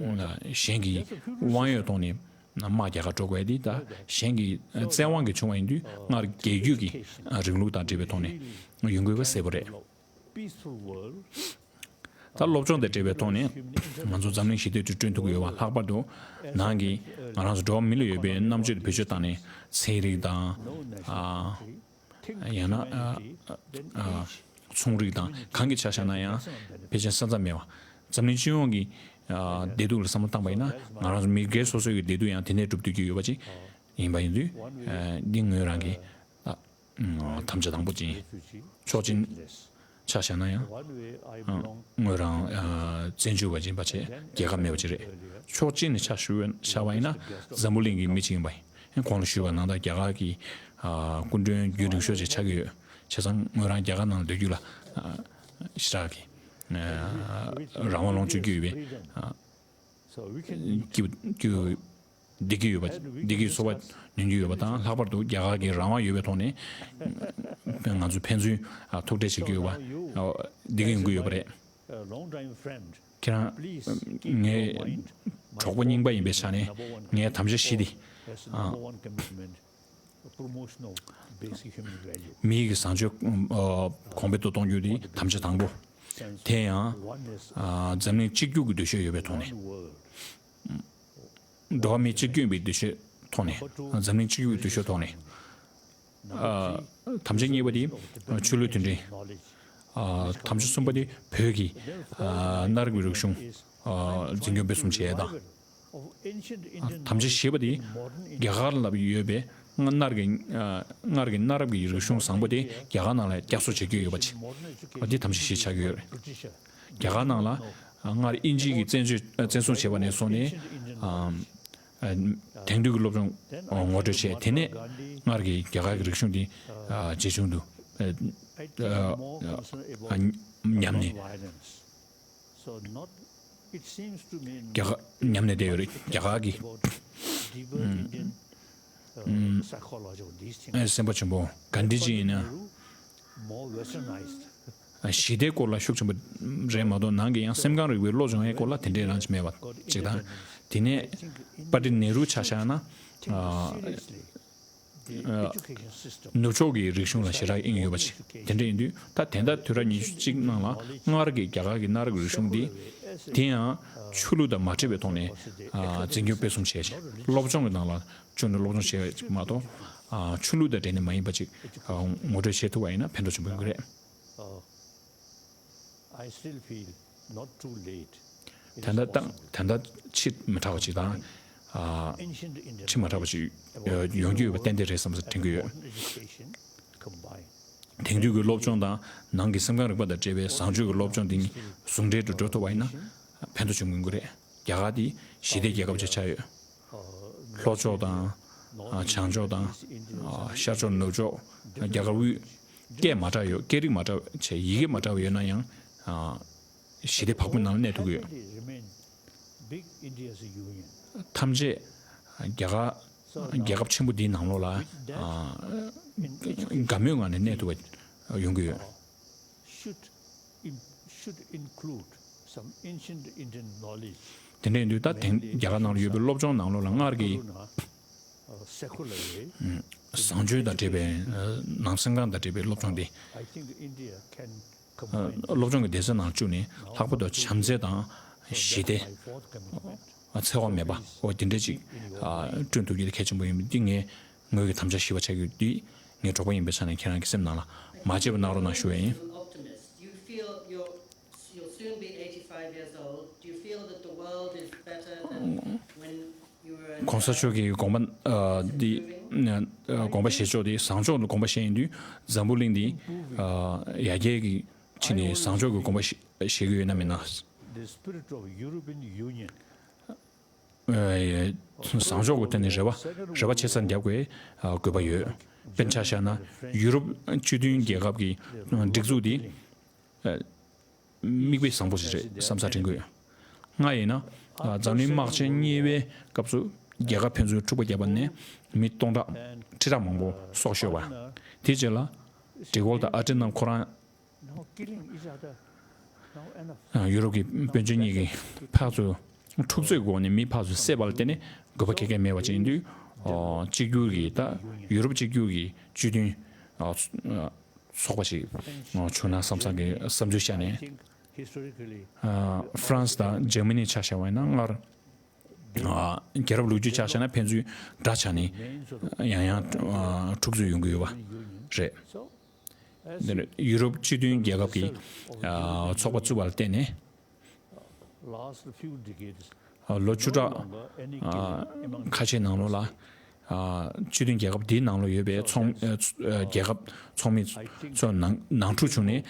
ཨ། གཞན་གྱི་དབང་ཡོད་ཐོག་ནས་དམག་རྒྱག་གར་འགྲོ་དགོས་ཡ་འདི་ད་གཞན་གྱི་བཙན་དབང་གིས་བྱུང་བ་ཡིན་དུས་སྔར་རྒྱལ་རྒྱུད་ཀྱི་རིང་ལུགས་དང་འབྲེལ་བའི་ཐོག་ནས་ཡོང་དགོས་པ་གསལ་པོ་རེད། Peaceful world. ད་སློབ་སྦྱོང་དང་འབྲེལ་བའི་ཐོག་ནས་ང་ཚོ་འཛམ་གླིང་ཞི་བདེ་དུ་བསྐྲུན་ཐུབ་ཀྱི་ཡོད་པ། ལྷག་པར་དུ་ནང་གི་ང་རང་ཚོ་འགྲོ་བ་མི་ལ་ཡོད་པའི་རྣམ་དཔྱོད་དེ་བེད་སྤྱོད་བཏང་ནས་ཚན་རིག་དང་། ཨ། ཡང་ན། ཨ། ཨ། ཚོང་རིག་དང་གང་གི་ཆ་བཞག་ན་ཡང་ཕལ་ཆེར་ས་མཚམས་མེད་པ། འཛམ་གླིང་སྤྱི་ཡོངས་ཀྱི། ཨ། བདེ་སྡུག་ལ་བསམ་བློ་བཏང་པ་ཡིན་ན་ང་རང་ཚོ་མི་སྒེར་སོ་སོའི་གི་བདེ་སྡུག་ཡང་དེ་ནས་སྒྲུབ་ཐུབ་ཀྱི་ཡོད་པ་ཅིག་ཡིན་པ་ཡིན་དུས། ཨ། འདི་ངོས་རང་གི། ཨ། དམ་བཅའ་དང་པོ་ཅིག་ཡིན། ཕྱོགས་གཅིག་ཆ་བཞག་ན་ཡང་། ཨ། ངོས་རང་། ཨ། བཙན་བྱོལ་བ་ཅིག་ཡིན་པ་བྱས་རྒྱལ་ཁབ་མེད་པ་ཅིག་རེད། ཕྱོགས་གཅིག་ནས་ཆ་བཞག་པ་ཡིན་ན་འཛམ་བུ་གླིང་གི་མི་ཅིག་ཡིན་པ་ཡིན། གོང་ལ་ཞུས་པ་ནང་ལྟར་རྒྱ་གར་གྱི། ཨ། སྐུ་མགྲོན་རྒྱུན་རིང་ཤོས་ཅིག་ཆགས་ཀྱི་ཡོད། བྱས་ཙང་ངོས་རང་རྒྱ་གར་ནང་ལ་སྡོད་རྒྱུ་ལ། ཨ། ཞེ་དྲག་གི། ཨ། རང་དབང་ལོངས་སྤྱོད་རྒྱུ་ཡོད་པའི། ཨ། སྐྱིད་སྐྱིད་བདེ་སྐྱིད་ཡོད་པ། བདེ་སྐྱིད་འཚོ་བ་མྱོང་རྒྱུ་ཡོད་པ་དང་། ལྷག་པར་དུ་རྒྱ་གར་གྱི་རང་དབང་ཡོད་པའི་ཐོག་ནས་ང་ཚོས་ཕན་ཚུན། ཨ། ཐུག་འཕྲད་བྱེད་ཀྱི་ཡོད་པ། ཨ། བདེ་སྐྱིད་ཡོང་གི་ཡོད་པ་རེད། ཁྱེད་རང་ངའི་གྲོགས་པོ་རྙིང་པ་ཡིན་པའི་ཆ་ནས་ངའི་དམ་བཅའ་བཞི་འདི། ཨ། Promotion of basic human value. མིའི་གི་བཟང་སྤྱོད། ཨ། གོང་འཕེལ་དུ་གཏོང་རྒྱུ་དེ་དམ་བཅའ་དང་པོ། དེ་ཡང་། ཨ། འཛམ་གླིང་གཅིག་གྱུར་གྱི་འདུ་ཤེས་ཡོད་པའི་ཐོག་ནས། འགྲོ་བ་མི་གཅིག་གྱུར་ཡིན་པའི་འདུ་ཤེས་ཐོག་ནས། འཛམ་གླིང་གཅིག་གྱུར་གྱི་འདུ་ཤེས་ཐོག་ནས། ཨ། དམ་བཅའ་གཉིས་པ་དེ་ཆོས་ལུགས་མཐུན་སྒྲིལ། ཨ། དམ་བཅའ་གསུམ་པ་དེ་བོད་ཀྱི། ཨ། གནའ་རབས་ཀྱི་རིག་གཞུང་། ཨ། འཛིན་སྐྱོང་སྤེལ་གསུམ་བྱེད་ཡས་དང་། དམ་བཅའ་བཞི་པ་དེ་རྒྱ་གར་ལ་ཡོད་པའི་སྔར་གྱི་སྔར་གྱི་གནའ་རབས་ཀྱི་རིག་གཞུང་བཟང་པོ་དེ་རྒྱ་གར་ནང་ལ་བསྐྱར་གསོ་བྱེད་རྒྱུ་ཡོད་པ་ཅིག་འདི་དམ་བཅའ་བཞི་ཆགས་ཀྱི་ཡོད་རེད། རྒྱ་གར་ནང་ལ་སྔར་དབྱིན་ཇི་གིས་བཙན་བྱོལ་བཙན་བཟུང་བྱས་པ་ནས་བཟུང་ནས། དེང་དུས་ཀྱི་སློབ་སྦྱོང་ངོ་སྤྲོད་བྱས། དེ་ནས་སྔར་གྱི་རྒྱ་གར་གྱི་རིག་གཞུང་འདི་ཇེ་ཆུང་དུ་ཉམས་ནས། རྒྱ་གར་ཉམས་ནས་བསྡད་ཡོད་རེད། རྒྱ་གར་གྱི་སེམས་དཔའ་ཆེན་པོ་གྷན་དྷི་ཇི་ཡིན་ན། ཞི་བདེའི་སྐོར་ལ་ཤུགས་ཆེན་པོ་རེད་མ་གཏོགས། ནང་གི་ཡང་སེམས་ཁམས་རིག་པའི་སློབ་སྦྱོང་ཡའི་སྐོར་ལ་དེ་འདྲའི་རང་ཅིག་མེད་པ་ཅིག་དང་། དེ་ནས་པ་ཏི་ནེ་རུ་ཆ་བཞག་ན། ནུབ་ཕྱོགས་ཀྱི་རིག་གཞུང་ལ་ཞེ་དྲག་དབྱིངས་ཡོད་པ་ཅིག་དེ་འདྲ་ཡིན་དུས། ད་དེ་ལྟར་དུས་རབས་ཉི་ཤུ་གཅིག་ནང་ལ་སྔར་གྱི་རྒྱ་གར་གྱི་གནའ་རབས་རིག་གཞུང་འདི་དེ་ཡང་ཆོས་ལུགས་དང་མ་འདྲེས་པའི་ཐོག་ནས་འཛིན་སྐྱོང་སྤེལ་གསུམ་བྱས་ཤིང་། སློབ་སྦྱོང་གི་ནང་ལ་བཅུག་ནས་སློབ་སྦྱོང་བྱས་པ་ཅིག་མ་གཏོགས། ཆོས་ལུགས་དང་འབྲེལ་ནས་མ་ཡིན་པ་ཅིག་ངོ་སྤྲོད་བྱེད་ཐུབ་པ་ཡིན་ན་ཕན་ཐོགས་ཆེན་པོ་ཡོང་གི་རེད། ད་ལྟ་ད་ད་ལྟ་ཕྱི་མི་དྲག་པ་ཅིག་དང་། ཕྱི་མ་དྲག་པ་ཅིག་ཡོང་རྒྱུ་ཡོད་པ་ཏན་ཏན་རེད་བསམ་སེ་དྲན་གྱི་ཡོད། དེང་དུས་ཀྱི་སློབ་སྦྱོང་དང་ནང་གི་སེམས་ཁམས་རིག་པ་དང་འབྲེལ་བའི་བཟང་སྤྱོད་ཀྱི་སློབ་སྦྱོང་འདི་གཉིས་ཟུང་འབྲེལ་དུ་འགྲོ་ཐུབ་པ་ཡིན་ན་ཕན་ཐོགས་ཆེན་པོ་ཡོང་གི་རེད། རྒྱ་གར་འདི་ཞི་བདེའི་རྒྱལ་ཁབ་ཅིག་ཆགས་ཡོད། ལྷོ་ཕྱོགས་དང་། བྱང་ཕྱོགས་དང་། ཤར་ཕྱོགས་ནུབ་ཕྱོགས། རྒྱ་གར་དབུས། སྐད་མ་འདྲ་ཡོད། སྐད་རིགས་མ་འདྲ་བ་བྱས། ཡི་གེ་མ་འདྲ་བ་ཡོད་ན་ཡང་། ཞི་བདེ་བག་ཕེབས་ནང་གནས་ཐུབ་ཀྱི་ཡོད། ཐམས་ཅད་རྒྱ་གར་རྒྱལ་ཁབ་ཆེན་པོ་འདིའི་ནང་ལོགས་ལ་དགའ་མོས་ངང་ནས་གནས་ཐུབ་པ་ཡོང་གི་ཡོད། དེ་འདྲ་ཡིན་དུས་ད་དེང་རྒྱ་གར་ནང་ལ་ཡོད་པའི་སློབ་སྦྱོང་ནང་ལོགས་ལ་སྔར་གྱི་བཟང་སྤྱོད་དང་འབྲེལ་བའི་ནང་སེམས་ཁམས་དང་འབྲེལ་བའི་སློབ་སྦྱོང་དེ། སློབ་སྦྱོང་གི་སྡེ་ཚན་ནང་བཅུག་ནས་ལྷག་པར་དུ་བྱམས་བརྩེ་དང་ཞི་བདེ། འཚེ་བ་མེད་པ་འོ་དེ་འདྲ་ཅིག་བསྐྲུན་ཐུབ་རྒྱུ་དེ་གལ་ཆེན་པོ་ཡིན་པ་འདི་ངས་ངོས་ཀྱི་དམ་བཅའ་བཞི་པ་ཆགས་ཡོད་དུས། ངའི་གྲོགས་པོ་ཡིན་པའི་ཆ་ནས་ཁྱེད་རང་གི་སེམས་ནང་ལ་མ་བརྗེད་པ་གནང་རོགས་གནང་ཞུ་བ་ཡིན། You'll soon be eighty-five years old. Do you feel that the world is better than when you were a གོང་ས་མཆོག་གི་དགོངས་པ་འདི་དགོངས་པ་བཞེས་ཕྱོགས་དེ་བཟང་ཕྱོགས་ལ་དགོངས་པ་བཞེས་ཡིན་དུས། འཛམ་བུ་གླིང་འདི་ཡར་རྒྱས་ཀྱི་ཕྱི་ནས་བཟང་ཕྱོགས་ཀྱི་དགོངས་པ་བཞེས་ཀྱི་ཡོད་ན་མིན་ན། བཟང་ཕྱོགས་ཀྱི་ཐད་ནས་རེ་བ་རེ་བ་ཆེ་ས་རྒྱབ་དགོས་དགོས་པ་ཡོད། དཔེར་ཆ་བཞག་ན་ཡུ་རོབ་སྤྱི་མཐུན་རྒྱལ་ཁབ་ཀྱི་སྒྲིག་འཛུགས་འདི། མིག་དཔེ་བཟང་པོ་ཞིག་རེད་བསམ་ས་དྲན་གྱི་ཡོད། ང་ཡིན་ན་འཛམ་གླིང་དམག་ཆེན་གཉིས་པའི་སྐབས་སུ་རྒྱལ་ཁབ་ཕན་ཚུན་འཁྲུག་པ་བརྒྱབ་པ་ནས་མི་སྟོང་ཕྲག་ཁྲི་ཕྲག་མང་པོ་སྲོག་ཤོར་བ། དེའི་རྗེས་ལ་ཌི་གོལ་དང་ཨ་ཏི་རྣམ་ཁོ་རང་ཡུ་རོབ་ཀྱི་དཔོན་ཆེན་གཉིས་ཀྱིས་ཕར་ཚུར་འཁྲུག་རྩོད་སྒོ་ནས་མི་ཕར་ཚུར་བསད་པ་ལ་བརྟེན་ནས་དགོས་པ་ག་གེ་མེད་པ་ཅིག་ཡིན་དུས། གཅིག་གྱུར་གྱི་ད་ཡུ་རོབ་གཅིག་གྱུར་གྱི་སྤྱི་མཐུན་ཚོགས་པ་ཞིག་བྱུང་ན་བསམ་བསམ་གྱི་བསམ་ཚུལ་བཤད་ནས། ཧྥ་རན་སི་དང་ཇར་མ་ནི་ཆ་བཞག་པ་ཡིན་ན་སྔར་རྒྱལ་རབས་ལོ་རྒྱུས་ཆ་བཞག་ན་ཕན་ཚུན་དགྲ་ཆགས་ནས་ཡང་ཡང་འཁྲུག་རྩོད་ཡོང་གི་ཡོད་པ་རེད། འདིར་ཡུ་རོབ་སྤྱི་མཐུན་རྒྱལ་ཁབ་ཀྱི་ཚོགས་པ་བཙུགས་པ་ལ་བརྟེན་ནས། ལོ་བཅུ་ཕྲག་ཁ་ཤས་ནང་ལོགས་ལ་སྤྱི་མཐུན་རྒྱལ་ཁབ་འདིའི་ནང་ལ་ཡོད་པའི་ཚོང་རྒྱལ་ཁབ་ཚོགས་མི་ཚོ་ནང་ནང་འཁྲུག་བྱུང་ནས་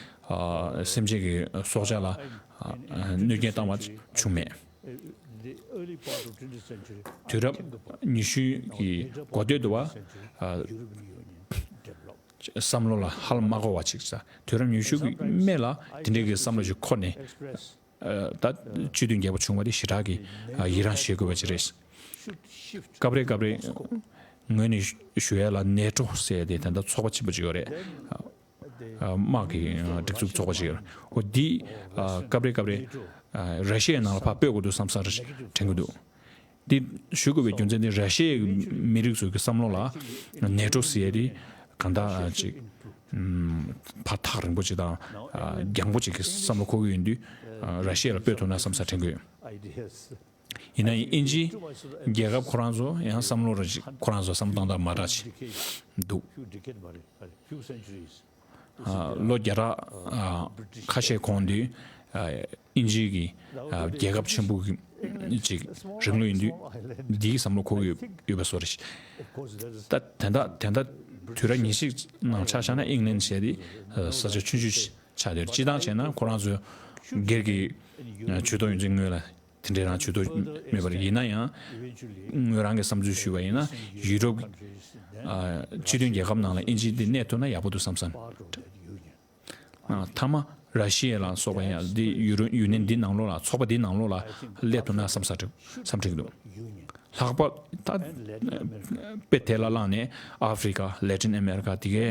སེམས་ཅན་གྱི་སྲོག་ཆགས་ལ་གནོད་སྐྱོན་བཏང་བ་བྱུང་མེད། དུས་རབས་ཉི་ཤུ་གི་འགོ་སྟོད་དུ་བ། བསམ་བློ་ལ་ཧ་ལམ་མ་གོ་བ་ཅིག་ས། དུས་རབས་ཉི་ཤུ་གི་སྨད་ལ་དེ་འདྲའི་གི་བསམ་བློ་ཞིག་འཁོར་ནས། ད་སྤྱི་མཐུན་རྒྱལ་ཁབ་བྱུང་བ་དེ་ཞེ་དྲག་གི་ཡི་རངས་བྱེད་དགོས་པ་ཅིག་རེད། སྐབས་རེ་སྐབས་རེ་ངོས་ནས་ཞུ་ཡ་ལ་ནེ་ཊོ་ཟེར་ཡ་དེ་ད་ལྟ་ཚོགས་པ་ཆེན་པོ་ཅིག་ཡོད་རེད། དམག་གི་སྒྲིག་འཛུགས་ཚོགས་པ་ཅིག་ཡོད་རེད། འོ་འདི་སྐབས་རེ་སྐབས་རེ་ར་ཤི་ཡའི་ནང་ལ་ཕར་སྤོས་དགོས་འདུག་བསམ་ས་དྲན་གི་འདུག་འདི་ཞུ་དགོས་པའི་རྒྱུ་མཚན་དེ་ར་ཤི་ཡའི་མི་རིགས་ཚོའི་བསམ་བློ་ལ་ནེ་ཊོ་ཟེར་ཡས་དེ་གང་ལྟར་ཅིག་ཕར་ཐག་རིང་པོ་ཅིག་དང་རྒྱང་པོ་ཅིག་གི་བསམ་བློ་འཁོར་གྱི་ཡོད་དུས་ར་ཤི་ཡ་ལ་སྤོས་ཐུབ་ན་བསམ་ས་དྲན་གྱི་ཡོད། ཡིན་ན་ཡང་དབྱིན་ཇིའི་རྒྱལ་ཁབ་ཁོ་རང་ཚོ་ཡང་བསམ་བློ་ར་ཅིག་ཁོ་རང་ཚོ་བསམ་བློ་བཏང་སྟངས་མ་འདྲ་ཅིག་འདུག་ལོ་བརྒྱ་ཕྲག་ཁ་ཤས་གོང་དུས་དབྱིན་ཇི་གི་རྒྱལ་ཁབ་ཆེན་པོ་གི་ ཅིག་རིང་ལུགས་ཡིན་དུས་འདིའི་བསམ་བློ་འཁོར་གྱི་ཡོད་པའི་བཟོ་འདྲ་ཞིག་ད་དེ་འདྲ་དེ་འདྲ་དུས་རབས་ཉེར་གཅིག་ནང་ཆ་བཞག་ན་ཨིང་ལན་བྱས་ཏེ་ས་ཆ་ཆུང་ཆུང་ཞིག་ཆགས་ཡོད། སྤྱིར་བཏང་བྱས་ན་ཁོ་རང་ཚོའི་སྒེར་གྱི་ཇུས་གཏོགས་ཡོད་ཚད་སྔོན་ལ་དེ་འདྲའི་རང་ཇུས་གཏོགས་མེད་པར། ཡིན་ན་ཡང་ངོས་རང་གི་བསམ་ཚུལ་ཞུས་པ་ཡིན་ན་ཡུ་རོབ་སྤྱི་མཐུན་རྒྱལ་ཁབ་ནང་ལ་ཨིན་ཇི་འདི་གནས་ཐུབ་ན་ཡག་པོ་འདུག་བསམ་བསམ། མཐའ་མ་ར་ཤི་ཡ་ལ་སོགས་པ་ཡང་འདི་ཡུ་རོ་ཡུ་ནི་ཡན་འདི་ནང་ལོགས་ལ་ཚོགས་པ་འདི་ནང་ལོགས་ལ་སླེབས་ཐུབ་ན་བསམ་ས་འདྲ་བསམ་འདྲ་འདུག་ལྷག་པར་ད་དཔེ་དེ་ལ་བླངས་ནས་ཨ་ཧྥི་རི་ཀ་ལེ་ཏིན་ཨ་མེ་རི་ཀ་དེ་གའི་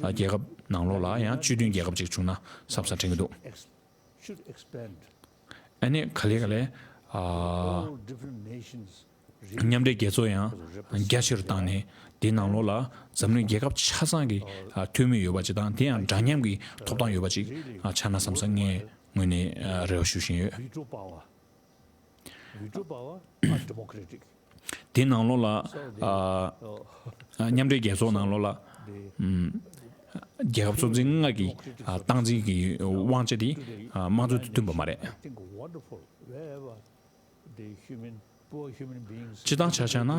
རྒྱལ་ཁབ་ནང་ལོགས་ལ་ཡང་སྤྱི་མཐུན་རྒྱལ་ཁབ་ཅིག་བྱུང་ན་བསམ་ས་འདྲ་འདུག་ཨ་ནི་ག་ལེ་ག་ལེ་ཨ། མཉམ་འབྲེལ་རྒྱལ་ཚོགས་ཡང་རྒྱ་ཆེ་རུ་བཏང་ནས་དེའི་ནང་ལོགས་ལ་འཛམ་གླིང་རྒྱལ་ཁབ་ཆ་ཚང་གི་འཐུས་མི་ཡོད་པ་ཅིག་དང་དེ་ཡང་འདྲ་མཉམ་གྱི་ཐོབ་ཐང་ཡོད་པ་ཅིག་ཆགས་ན་བསམ་ས་ངའི་ངོས་ནས་རེ་བ་ཞུ་བཞིན་ཡོད། དེའི་ནང་ལོགས་ལ་མཉམ་འབྲེལ་རྒྱལ་ཚོགས་ནང་ལོགས་ལ་རྒྱལ་ཁབ་གཙོ་འཛིན་ལྔ་གི་སྟངས་འཛིན་གྱི་དབང་ཆ་དེ་དམངས་གཙོ་དང་མཐུན་པ་མ་རེད། སྤྱིར་བཏང་ཆ་བཞག་ན་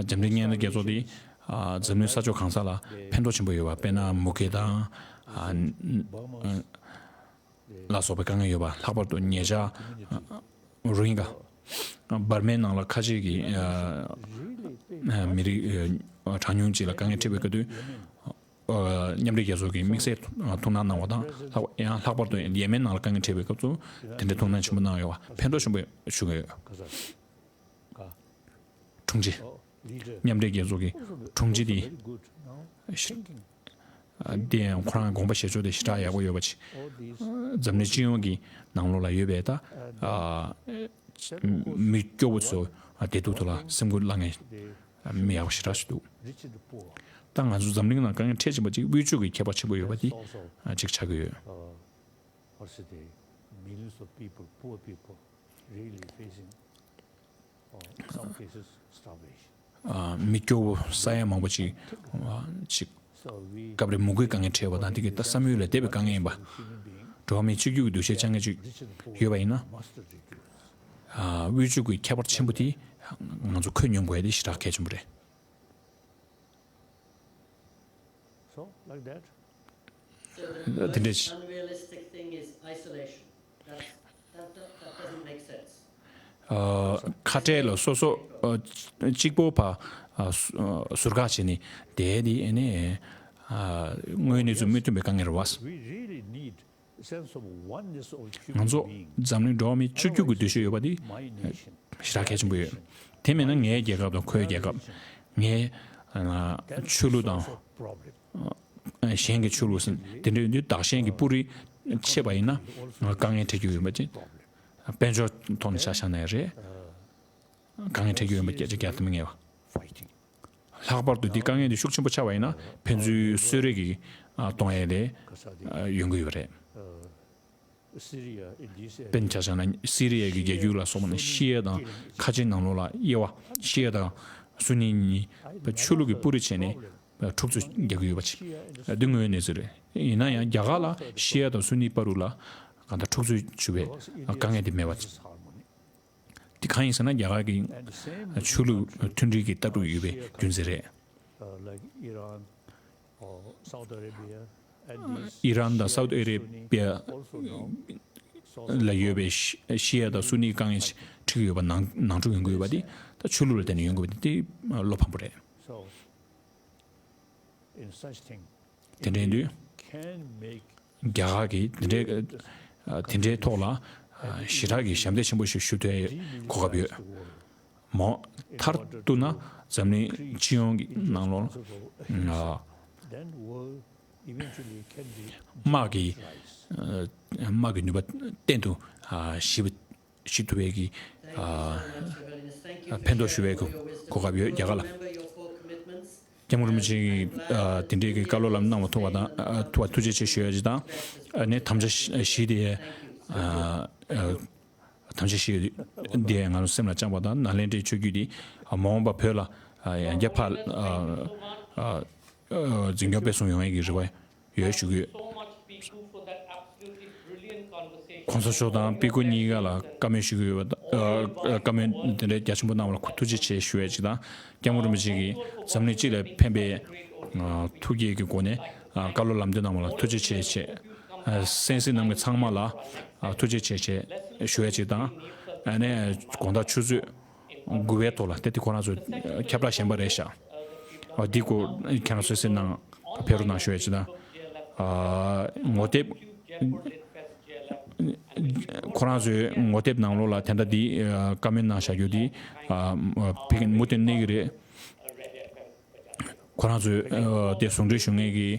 འཛམ་གླིང་མཉམ་འབྲེལ་རྒྱལ་ཚོགས་དེ་འཛམ་གླིང་ས་ཕྱོགས་གང་ས་ལ་ཕན་ཐོགས་ཆེན་པོ་ཡོད་པ། དཔེར་ན་མུ་གེ་དང་ལ་སོགས་པའི་དཀའ་ངལ་ཡོད་པ། ལྷག་པར་དུ་ཉེ་ཆར་རོ་ཧིན་གྷ་འབར་མའི་ནང་ལ་ཁ་ཆེ་གི་མི་རིགས་གྲངས་ཉུང་ཅིག་ལ་དཀའ་ངལ་འཕྲད་པའི་སྐབས་དུས། མཉམ་འབྲེལ་རྒྱལ་ཚོགས་ཀྱིས་དམིགས་བསལ་ཐུགས་སྣང་གནང་བ་དང་། ལྷག་ཡང་ལྷག་པར་དུ་ཡེ་མེན་ནང་ལ་དཀའ་ངལ་འཕྲད་པའི་སྐབས་སུ་དེ་འདྲའི་ཐུགས་སྣང་ཆེན་པོ་གནང་ཡོད་པ་ཕན་ཐོགས་ཆེན་པོ་ཞུ་གི་ཡོད། དྲུང་ཆེ། མཉམ་འབྲེལ་རྒྱལ་ཚོགས་ཀྱི་དྲུང་ཆེ་དེ་ཤི་དེ་ཡང་ཁོ་རང་དགོངས་པ་བཞེས་ཕྱོགས་དེ་ཞེ་དྲག་ཡག་པོ་ཡོད་པ་ཅིག་འཛམ་གླིང་སྤྱི་ཡོངས་ཀྱི་ནང་ལོགས་ལ་ཡོད་པའི་ད་མི་སྐྱོ་བོ་ཚོ་བདེ་སྡུག་ཐོག་ལ་སེམས་ཁུར་བླངས་མཁན་མི་ཡག་པོ་ཞེ་དྲག་ཞིག་འདུག་ད་ང་ཚོ་འཛམ་གླིང་ནང་དཀའ་ངལ་འཕྲད་བཞིན་པ་ཅིག་དབུལ་ཕྱུག་གི་ཁྱད་པར་ཆེན་པོ་ཡོད་པ་དེ་ཅིག་ཆགས་ཀྱི་ཡོད། What's the day? Millions of people, poor people, really facing, uh, some cases, starvation. ཨ། མི་སྐྱོ་བོ་ས་ཡ་མང་པོ་ཅིག་ཨ། ཅིག So we སྐབས་རེ་མུ་གེའི་དཀའ་ངལ་འཕྲད་པ་དང་དེ་གའི་ད་བསམ་ཡུལ་ལས་འདས་པའི་དཀའ་ངལ་ཡིན་པ། འགྲོ་བ་མིའི་སྤྱི་རྒྱུ་གི་འདུ་ཤེས་འཆང་མཁན་ཅིག་ཡོད་པ་ཡིན་ན། ཨ། དབུལ་ཕྱུག་གི་ཁྱད་པར་ཆེན་པོ་དེ་ང་ཚོ་ཁོད་མྱོང་དགོས་ཡ་དེ་ཞེ་དྲག་གལ་ཆེན་པོ་རེད། So, like that. དེ་འདྲས། Unrealistic thing is isolation. That's, that, that, that doesn't make sense. ཨ། ཁ་བྲལ་ལ་སོ་སོ་ཨ། གཅིག་པོ་ཕ་ཨ། ཟུར་བཀག་བྱས་ནས་བསྡད་དེ་ཨ་ནི་ཨ། དངོས་གནས་ཚུལ་མི་མཐུན་པའི་དཀའ་ངལ་རེད་བ། ང་ཚོ་འཛམ་གླིང་འགྲོ་བ་མིའི་སྤྱི་རྒྱུ་གི་འདུ་ཤེས་ཡོད་པ་དེ་ཞེ་དྲག་གལ་ཆེན་པོ་ཡོད། དེ་མེད་ན་ངའི་རྒྱལ་ཁབ་དང་ཁོའི་རྒྱལ་ཁབ། ངའི་ཆོས་ལུགས་དང་གཞན་གྱི་ཆོས་ལུགས་ཟེར་དེ་འདྲའི་དུས་བདག་གཞན་གྱི་སྤུ་རིས་ཕྱེ་བ་ཡིན་ན་དཀའ་ངལ་འཕྲད་རྒྱུ་ཡོད་པ་ཅིག་དཔལ་འབྱོར་ཐོག་ནས་ཆ་བཞག་ན་ཡང་རེད། དཀའ་ངལ་འཕྲད་རྒྱུ་ཡོད་པ་སྐད་ཆ་རྒྱག་ཏུ་མི་ངེས་པ། ལྷག་པར་དུ་འདི་དཀའ་ངལ་འདི་ཤུགས་ཆེན་པོ་ཆགས་པ་ཡིན་ན་ཕན་ཚུན་གསོད་རེས་ཀྱི་གཏོང་ཡས་དེ་ཡོང་གི་ཡོད་རེད། དཔེར་ན་ཆ་བཞག་ན་སི་རི་ཡ་གི་རྒྱལ་རྒྱུད་ལ་སོགས་པ་ནི་ཤི་ཡ་དང་ཁ་ཆེའི་ནང་ལོགས་ལ་དབྱེ་བ། ཤི་ཡ་དང་སུ་ནི་གཉིས་ཆོས་ལུགས་ཀྱི་སྤུ་རིས་བྱས་ནས་འཁྲུག་རྩོད་རྒྱག་གི་ཡོད་པ་ཅིག་འདི་དངོས་ཡོད་གནས་ཚུལ་རེད། ཡིན་ན་ཡང་རྒྱ་གར་ལ་ཤི་ཡ་དང་སུ་ནི་བར་དུ་ལ་གང་ལྟར་འཁྲུག་རྩོད་བྱུང་བའི་དཀའ་ངལ་དེ་མེད་པ། དེ་གང་ཡིན་ཟེར་ན་རྒྱ་གར་གྱི་ཆོས་ལུགས་མཐུན་སྒྲིལ་གྱི་ལྟ་གྲུབ་ཡོད་པའི་རྒྱུ་མཚན་རེད། ཨི་རན་དང་སའུ་ཏི་ཨ་རེ་བྷི་ཡ་ལ་ཡོད་པའི་ཤི་ཡ་དང་སུ་ནི་དཀའ་ངལ་འཕྲད་ཀྱི་ཡོད་པ། ནང་ནང་འཁྲུག་ཡོང་གི་ཡོད་པ་དེ་ད་ཆོས་ལུགས་ལ་བརྟེན་ནས་ཡོང་གི་ཡོད་པ་དེ་བློ་ཕམ་པོ་རེད། དེ་འདྲ་ཡིན་དུས། རྒྱ་གར་གྱིས་དེ་འདྲའི་དེ་འདྲའི་ཐོག་ལ་ཞེ་དྲག་གི་ཞབས་འདེགས་ཆེན་པོ་ཞིག་ཞུ་ཐུབ་ཡའི་གོ་སྐབས་ཡོད། མོ་མཐར་གཏུགས་ན་འཛམ་གླིང་སྤྱི་ཡོངས་ཀྱི་ནང་ལོགས་དམག་གི་དམག་གི་ནུས་པ་གཏན་དུ་ཞི་བ། ཞིག་ཐུབ་པའི་གི་ཨ། ཕན་ཐོགས་ཞུ་བའི་གོ་གོ་སྐབས་ཡོད་རྒྱ་གར་ལ། སྐྱབས་མགོན་རིན་པོ་ཆེ་གིས་ཨ། དེ་འདྲའི་གི་བཀའ་སློབ་ལམ་གནང་བ་ཐུབ་པ་དང་ཨ། ཐུབ་པ་ཐུགས་རྗེ་ཆེ་ཞུ་ཡ་ཅིག་དང་། ཨ་ནི་དམ་བཅའ་བཞི་དེ་ཨ། དམ་བཅའ་བཞི་དེ་ང་རང་སེམས་ལ་བཅངས་པ་དང་ནཱ་ལེནྡྲའི་ཆོས་བརྒྱུད་འདི་མ་འོངས་པ་བོད་ལ་ཡང་བསྐྱར་ཕར་འཛིན་སྐྱོང་སྤེལ་གསུམ་ཡོང་ཡ་གི་རེ་བ་ཡོད་ཞུ་གི་ཡོད། གོང་ས་མཆོག་དང་སྤྲུལ་སྐུ་གཉིས་ཀ་ལ་བཀའ་མོལ་ཞུ་གི་ཡོད་པ་དང་། ཨ། བཀའ་མོལ་དེ་འདྲའི་རྒྱ་ཆེན་པོ་གནང་བ་ལ་ཐུགས་རྗེ་ཆེ་ཞུ་ཡས་ཅིག་དང་། སྐྱབས་མགོན་རིན་པོ་ཆེ་གིས་འཛམ་གླིང་སྤྱི་ལ་ཕན་པའི། ཨ། ཐུགས་བསྐྱེད་ཀྱི་སྒོ་ནས། ཨ། བཀའ་སློབ་ལམ་སྟོན་གནང་བ་ལ་ཐུགས་རྗེ་ཆེ་ཞེས། ཨ། གསན་གཟིགས་གནང་མཁན་ཚང་མ་ལ། ཨ། ཐུགས་རྗེ་ཆེ་ཞེས་ཞུ་ཡས་ཅིག་དང་། ཨ་ནས་དགོང་དག་ཆུ་ཚོད་དགུ་པའི་ཐོག་ལ་དེ་དེ་ཁོ་རང་ཚོ་ཁྱབ་བསྒྲགས་གཞན་པ་རེད་ཤག་ཨ། འདི་སྐོར་ཁྱེད་རང་ཚོས་གཟིགས་གནང་། ཕེབས་རོགས་གནང་ཞུ་ཡས་ཅིག་དང་། ཨ། ངོ་དེབ། ཁོ་རང་ཚོའི་ངོ་དེབ་ནང་ལོགས་ལ་དེ་འདྲ་འདི། ཨ། བཀའ་མོལ་གནང་བཞག་རྒྱུ་འདི། ཨ། ཕ་གིར་མུ་མཐུད་གནས་ཀྱི་རེད། ཁོ་རང་ཚོའི། ཨ། དེ་ཟུང་འབྲེལ་ཞུ་མཁན་གྱི།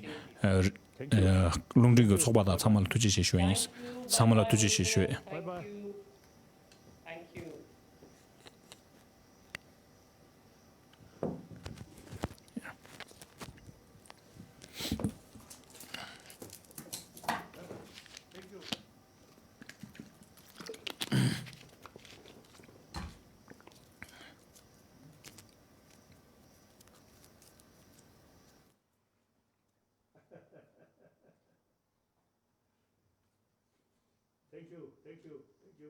ཨ། ཨ། རླུང་འཕྲིན་གྱི་ཚོགས་པ་དང་ཚང་མ་ལ་ཐུགས་རྗེ་ཆེ་ཞུ་ཡིན། ཚང་མ་ལ་ཐུགས་རྗེ་ཆེ་ཞུ། Thank you, thank you, thank you.